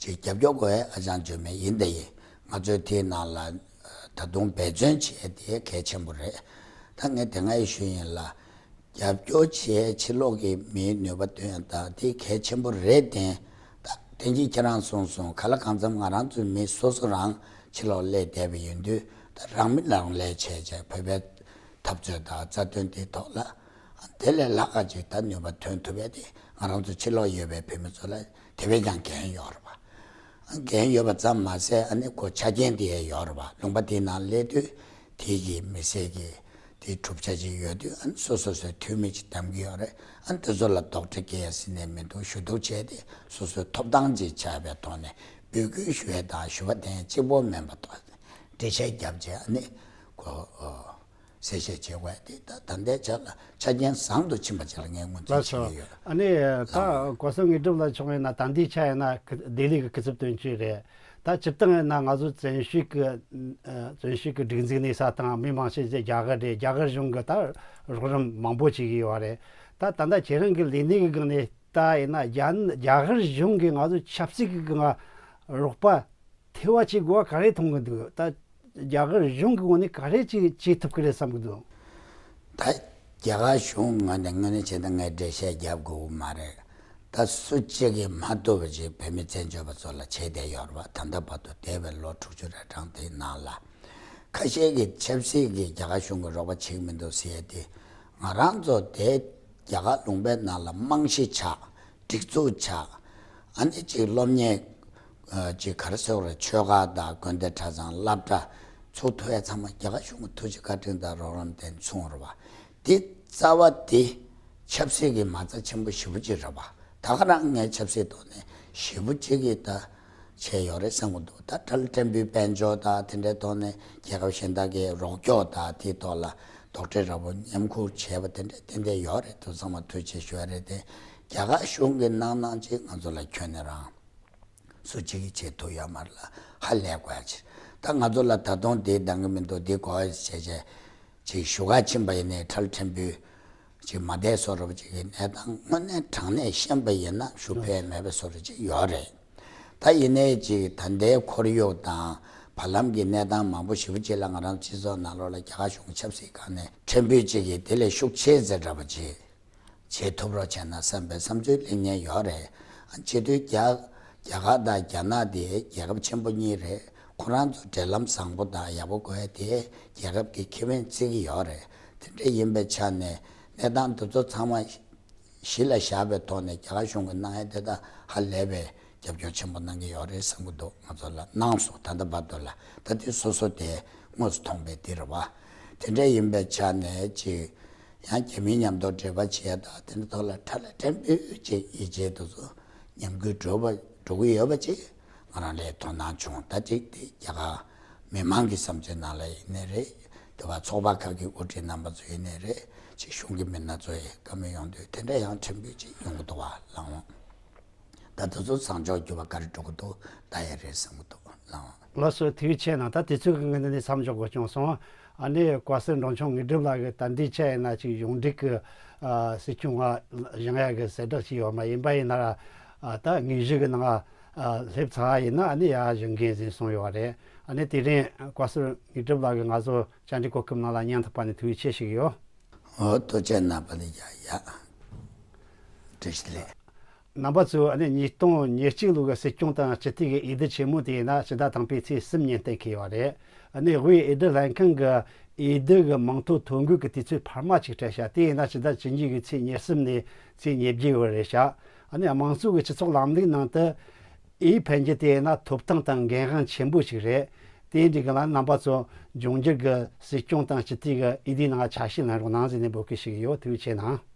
ཅིག་རྒྱབ་སྐྱོར་དགོས་ཡ་ཨ་ཅང་བརྗོད་མེད་ཡིན་ད་ཡིན། ང་ཚོའི་དེའི་ནང་ལ་ད་དུང་འབད་བརྩོན་བྱེད་ཡ་དེ་གལ་ཆེན་པོ་རེད། ད་ངས་དེ་སྔ་ཡི་ཞུས་ཡིན་ལ། རྒྱབ་སྐྱོར་བྱེད་ཕྱི་ལོགས་ཀྱི་མིའི་ནུས་པ་བཏོན་ཡ་དང་དེ་གལ་ཆེན་པོ་རེད་དེ། ད་དེང་གི་ཁྱེད་རང་གསུངས་སོང་། ག་ལ་གང་འཚམ་ང་རང་ཚོའི་མི་སོ་སོ་རང་ཕྱི་ལོགས་སླེབས་བསྡད་པ་ཡིན་དུས་ད་རང་མི་རང་ལས་བྱས་བྱས་བོད་པའི་འཐབ་རྩོད་དང་རྩ་དོན་དེ་ཐོག་ལ་དེ་ལས་ལྷག་ག་ཅིག་ད་ནུས་པ་ཐོན་ཐུབ་ཡ་དེ་ང་རང་ཚོ་ཕྱི་ལོགས་ཡོད་པའི་བོད་མི་ཚོ་ལ་དེ་བས་ཀྱང་འགན་ཡོད་རེད་པ། འགན་ཡོད་པ་ཙམ་མ་ཟད་ཨ་ནི་ཁོ་ཆ་རྐྱེན་དེ་ཡང་ཡོད་རེད་པ། ལུང་པ་དེའི་ནང་སླེབས་དུས་དེའི་གི་མི་སེར་གི་དེའི་གྲུབ་ཆ་ཅིག་ཡོད་དུས་ཨ་ནི་སོ་སོ་སོའི་འཐུས་མི་ཅིག་བདམས་ཀྱི་ཡོད་རེད། ཨ་ནི་དེ་ཚོ་ལ་རྡོག་ཁྲེས་སྐྱེལ་ཡ་ཟེར་ནས་མི་འདུག་ཞུ་གཏུག་བྱས་ཏེ་སོ་སོའི་ཐོབ་ཐང་ཅིག་ཆགས་པའི་ཐོག་ནས་འབོད་སྐུལ་ཞུ་ཡས་དང་ཞུ་བ་དེ་གཅིག་པོ་མིན་པ་འགྲེལ་བཤད་བརྒྱབ་བྱས་ཨ་ནི་ཁོ་གསལ་བཤད་བྱེད་དགོས་ཡ་དེ་ད་ད་ལྟའི་ཆ་ལ་ཆ་རྐྱེན་བཟང་དུ་ཕྱིན་པ་ཅིག་ལ་ངས་ངོས་འཛིན་ལགས་སོ། བྱེད་ཀྱི་ཡོད། ཨ་ནི་ད་ལགས། གོང་ས་དངོས་གྲུབ་ལགས་མཆོག་ཡིན་ན་ད་ལྟའི་ཆ་ཡིན་ན་ལྡི་ལི་གི་སྐུ་ཚབ་དོན་གཅོད་རེད། ད་སྤྱིར་བཏང་ཡིན་ན་ང་ཚོ་བཙན་བྱོལ་གི་བཙན་བྱོལ་གི་སྒྲིག་འཛུགས་གནས་ས་དང་མི་མང་ཆེ་ཆེ་རྒྱ་གར་རེད། རྒྱ་གར་གཞུང་གི་ད་རོགས་རམ་མང་པོ་བྱེད་ཀྱི་ཡོད་རེད། ད་ད་ལྟ་ཁྱེད་རང་གི་ལས་གནས་ཀྱི་སྒང་ནས་ད་ཡིན་ན་རྒྱ་རྒྱ་གར་གཞུང་གིས་ང་ཚོ་ཆབ་སྲིད་ཀྱི་སྒང་རོགས་པ་ཐེ་བ་ཆེ་དགོས་པ་ག་རེ་མཐོང་གི་འདུག་ད་རྒྱ་གར་གཞུང་གི་ངོས་ནས་ག་རེ་ཅིག་བྱེད་ཐུབ་ཀྱི་རེད་བསམ་གྱི་འདུག་ད་རྒྱ་གར་གཞུང་ངོས་ནས་དངོས་གནས་བྱས་ན་ངས་འགྲེལ་བཤད་རྒྱབ་དགོས་ཀྱི་མ་རེད། ད་སུ་གཅིག་གིས་མ་ཐུབ་པ་ཅིག་བོད་མི་བཙན་བྱོལ་བ་ཚོ་ལ་བྱས་བསྡད་ཡོད་རེད་པ། ད་ལྟ་བར་དུ་འདས་པའི་ལོ་དྲུག་ཅུ་རེ་གྲངས་དེའི་ནང་ལ་ཁ་ཤས་ཀྱིས་ཆབ་སྲིད་ཀྱི་རྒྱ་གར་གཞུང་གིས་རོགས་པ་བྱེད་ཀྱི་མི་འདུག་ཟེར་ཡས་དེ་ང་རང་ཚོ་དེ་རྒྱ་གར་ལུང་པའི་ནང་ལ་རྨང་གཞི་ཆགས། སྒྲིག་འཛུགས་ཆགས། ཨ་ནི་ཅིག་སློབ་གཉེར་ཅིག་ག་རེ་ཟེར་བ་རེད། ཆོལ་ཁ་དང་དགོན་སྡེ་གྲྭ་ཚང་སློབ་གྲྭ་ཚུགས་ཐུབ་ཡ་ཚང་མ་རྒྱ་གར་གཞུང་གི་ཐུགས་རྗེ་བཀའ་དྲིན་དང་རོགས་རམ་དེ་མཚུངས་རེད་པ། འདི་རྩ་བ་འདི་ཆབ་སྲིད་ཀྱི་མ་རྩ་ཆེན་པོ་ཞེ་པོ་ཅིག་རེད་པ། ད་ག་རང་ངས་ཆབ་སྲིད་ཐོག་ནས་ཞེ་པོ་ཅིག་གི་ད་བྱས་ཡོད་རེད་བསམ་གྱི་འདུག་ད་ཁྲལ་ཕྲན་བུའི་དཔལ་འབྱོར་དང་དེ་འདྲའི་ཐོག་ནས་རྒྱལ་ཁབ་གཞན་དག་གི་རོགས་སྐྱོར་དང་དེའི་ཐོག་ལ་རྡོག་ཁྲེས་འདྲ་པོ་མཉམ་ཁུར་བྱས་པ་དེ་འདྲ་ཏན་ཏན་ཡོད་རེད། དེ་ཚང་མ་ཐུགས་རྗེ་ཆེ་ཞུ་ཡ་རེད་དེ། རྒྱ་གར་གཞུང་གི་གནང་གནང་ཅིག་ང་ཚོ་ལ་ཁྱོན་ནས་རང་སུ་གཅིག་གིས་བྱེད་ཐུབ་ཡོད་མ་རེད་ལ། ཧ་ལས་དགོས་ཡ་ཅིག་ད་ང་ཚོ་ལ་ད་དུང་དེ་འདང་གི་མི་འདུག་འདི་དགོས་ཡ་བྱས་བྱས་ཅིག་ཞུ་ག་ཕྱིན་པ་ཡིན་ནའི་ཁྲལ་ཕྲན་བུ་ཅིག་མ་བསྡད་བཟོ་འདྲ་པོ་ཅིག་གི་གནས་སྟངས་དངོས་གནས་དྲང་གནས་བཤད་པ་ཡིན་ན་ཞུ་ཕོད་མེད་པའི་བཟོ་འདྲ་ཅིག་ཡོད་རེད། ད་ཡིན་ནའི་ཅིག་ད་ལྟའི་ཁོར་ཡུག་དང་བར་ལམ་གྱི་གནས་སྟངས་མང་པོ་ཞེ་པོ་ཅིག་ལ་ང་རང་སྤྱི་ཚོགས་ནང་ལོགས་ལ་རྒྱ་གར་གཞུང་ཆབ་སྲིད་སྒང་ནས་ཕྲན་བུ་ཅིག་གིས་དེ་ལས་ཤུགས་ཆེ་ཙམ་འདྲ་པོ་ཅིག་བྱེད་ཐུབ་རོགས་བྱས་ན་བསམ་པའི་བསམ་ཚུལ་གླེང་མཁན་ཡོད་རེད། ཨ་བྱེད་དུས་རྒྱ་ རྒྱ་གར་དང་རྒྱ་ནག་དེ་རྒྱལ་ཁབ་ཆེན་པོ་གཉིས་རེད། ཁོ་རང་ཚོ་འབྲེལ་ལམ་བཟང་པོ་དང་ཡག་པོ་དགོས་ཡ་དེ་རྒྱལ་ཁབ་ཀྱི་ཁེ་ཕན་བརྩི་གི་ཡོད་རེད། དེ་འདྲ་ཡིན་པའི་ཆ་ནས་གནས་སྟངས་དེ་ཚོ་ཚང་མ་གཞི་ལ་བཞག་པའི་ཐོག་ནས་རྒྱ་གར་གཞུང་གི་གནང་ཡ་དེ་དག་ཧ་ལས་པའི་རྒྱབ་སྐྱོར་ཆེན་པོ་གནང་གི་ཡོད་རེད་བསམ་གི་འདུག་ང་ཚོ་ལ་གནང་སོང་། ད་ལྟ་བར་དུ་ལ་ད་དེ་སོ་སོ་དེ་དངོས་སུ་མཐོང་པའི་དེ་རེད་བ། དེ་འདྲ་ཡིན་པའི་ཆ་ནས་ཅིག་ཡང་རྒྱ་མིའི་མཉམ་དུ་འབྲེལ་བ་བྱེད་ཡ་དང་དེ་འདྲ་ཐོག་ལ་ཁྲ་ལ་ཕྲན་བུ་ཅིག་ཡིད་ཆེས་དེ་ཚོ་ཉམས་རྒུད་འགྲོ་བ་འགྲོ་གི་ཡོད་པ་ཅིག་ང་རང་ལ་དོ་སྣང་བྱུང་། ད་ཅིག་དེ་རྒྱ་གར་མི་མང་གི་བསམ་ཚུལ་ནང་ལ་ཡིན་ནའི་རེད། དེ་བ་ཚོགས་པ་ཁག་གི་དབུ་ཁྲིད་རྣམ་པ་ཚོ་ཡིན་ནའི་རེད། ཅིག་གཞུང་གི་མི་སྣ་ཚོ་ཡི་བཀའ་མོལ་ཡོང་དུས་དེ་འདྲ་ཡང་ཕྲན་བུ་ཅིག་ཡོང་གི་འདུག་བ་ལགས་འོང་། ད་དེ་ཚོ་བཟང་ཕྱོགས་འགྱུར་བ་ག་རེ་འགྲོ་གི་འདུག་ལྟ་ཡ་རེད་བསམ་གི་འདུག་ལགས་འོང་། ལགས་སོ། ཐུགས་རྗེ་ཆེ་གནང་། ད་དུས་ཚོད་ཀྱི་དངོས་གནས་མཚམས་འཇོག་དགོས་བྱུང་སོང་། ཨ་ནི་བཀའ་ཟུར་འབྲོང་ཆུང་དངོས་གྲུབ་ལགས་ཀྱིས་ད་འདི་ཆ་ཡིན་ན་ཅིག་གཞུང་འབྲེལ་གྱི་ཨ་སྲིད་སྐྱོང་ང་བཞེངས་ཡ་གི་གསལ་བསྒྲགས་ཅིག་ཡོད་མ་ཡིན་པ་ཡིན་ན་ར། ཨ་ད་དངོས་གཞི་གི་ནང་ཨ་སླེབས་ཚར་བ་ཡིན་ན་ཨ་ནི་ཡ་བཞེངས་མཁན་ཟིན་སོང་ཡོད་རེད། ཨ་ནི་དེ་རིང་བཀའ་ཟུར་དངོས་གྲུབ་ལགས་ཀྱིས་ང་ཚོ་བཅར་འདྲི་གོ་སྐབས་ནང་ལ་སྙན་ཐག་པ་ནས་ཐུགས་རྗེ་ཆེ་ཞུ་གི་ཡོད། འོ་ཐུགས་རྗེ་གནང་བ་ལ་ཡ་ཡ། བཀྲ་ཤིས་བདེ་ལེགས། རྣམ་པ་ཚོས་ཨ་ནི་ཉིས་སྟོང་ཉེར་གཅིག་ལོ་གི་སྲིད་སྐྱོང་དང་སྤྱི་འཐུས་ཀྱི་འོས་བསྡུ་ཆེན་མོ་དེ་ཡིན་ན་ཕྱི་ཟླ་དང་པོའི་ཚེས་གསུམ་ཉིན་གཏན་འཁེལ་ཡོད་རེད། ཨ་ནི་དབུས་འོས་བསྡུ་ལྷན་ཁང་གི་འོས་བསྡུ་གི་མིང་ཐོ་ཐོ་འགོད་ཀྱི་དུས་ཚོད་འཕར་མ་ཅིག་སྤྲད་ཤག་དེ་ཡིན་ན་ཕྱི་ཟླ་བཅུ་གཉིས་ཀྱི་ཚེས་ཉེར་གསུམ་ནས་ཚེས་ཉེར་བརྒྱད་བར་རེད་ཤག་ཨ་ནི་དམངས་གཙོ་གི་སྤྱི་ཚོགས་ལམ་ལུགས་ནང་དུ་འོས་འཕེན་རྒྱུ་དེ་ཡིན་ན་ཐོབ་ཐང་དང་འགན་དབང་ཆེན་པོ་ཞིག་རེད། དེ་འདྲའི་གི་ལ་རྣམ་པ་ཚོ་འབྱུང་འགྱུར་གྱི་སྲིད་སྐྱོང་དང་སྤྱི་འཐུས་ཀྱི་འོས་བསྡུའི་ནང་ཆ་ཤས་ལེན་རོགས་གནང་ཟེར་ནས་འབོད་སྐུལ་ཞུ་གི་ཡོད། ཐུགས་རྗེ་ཆེ་གནང་།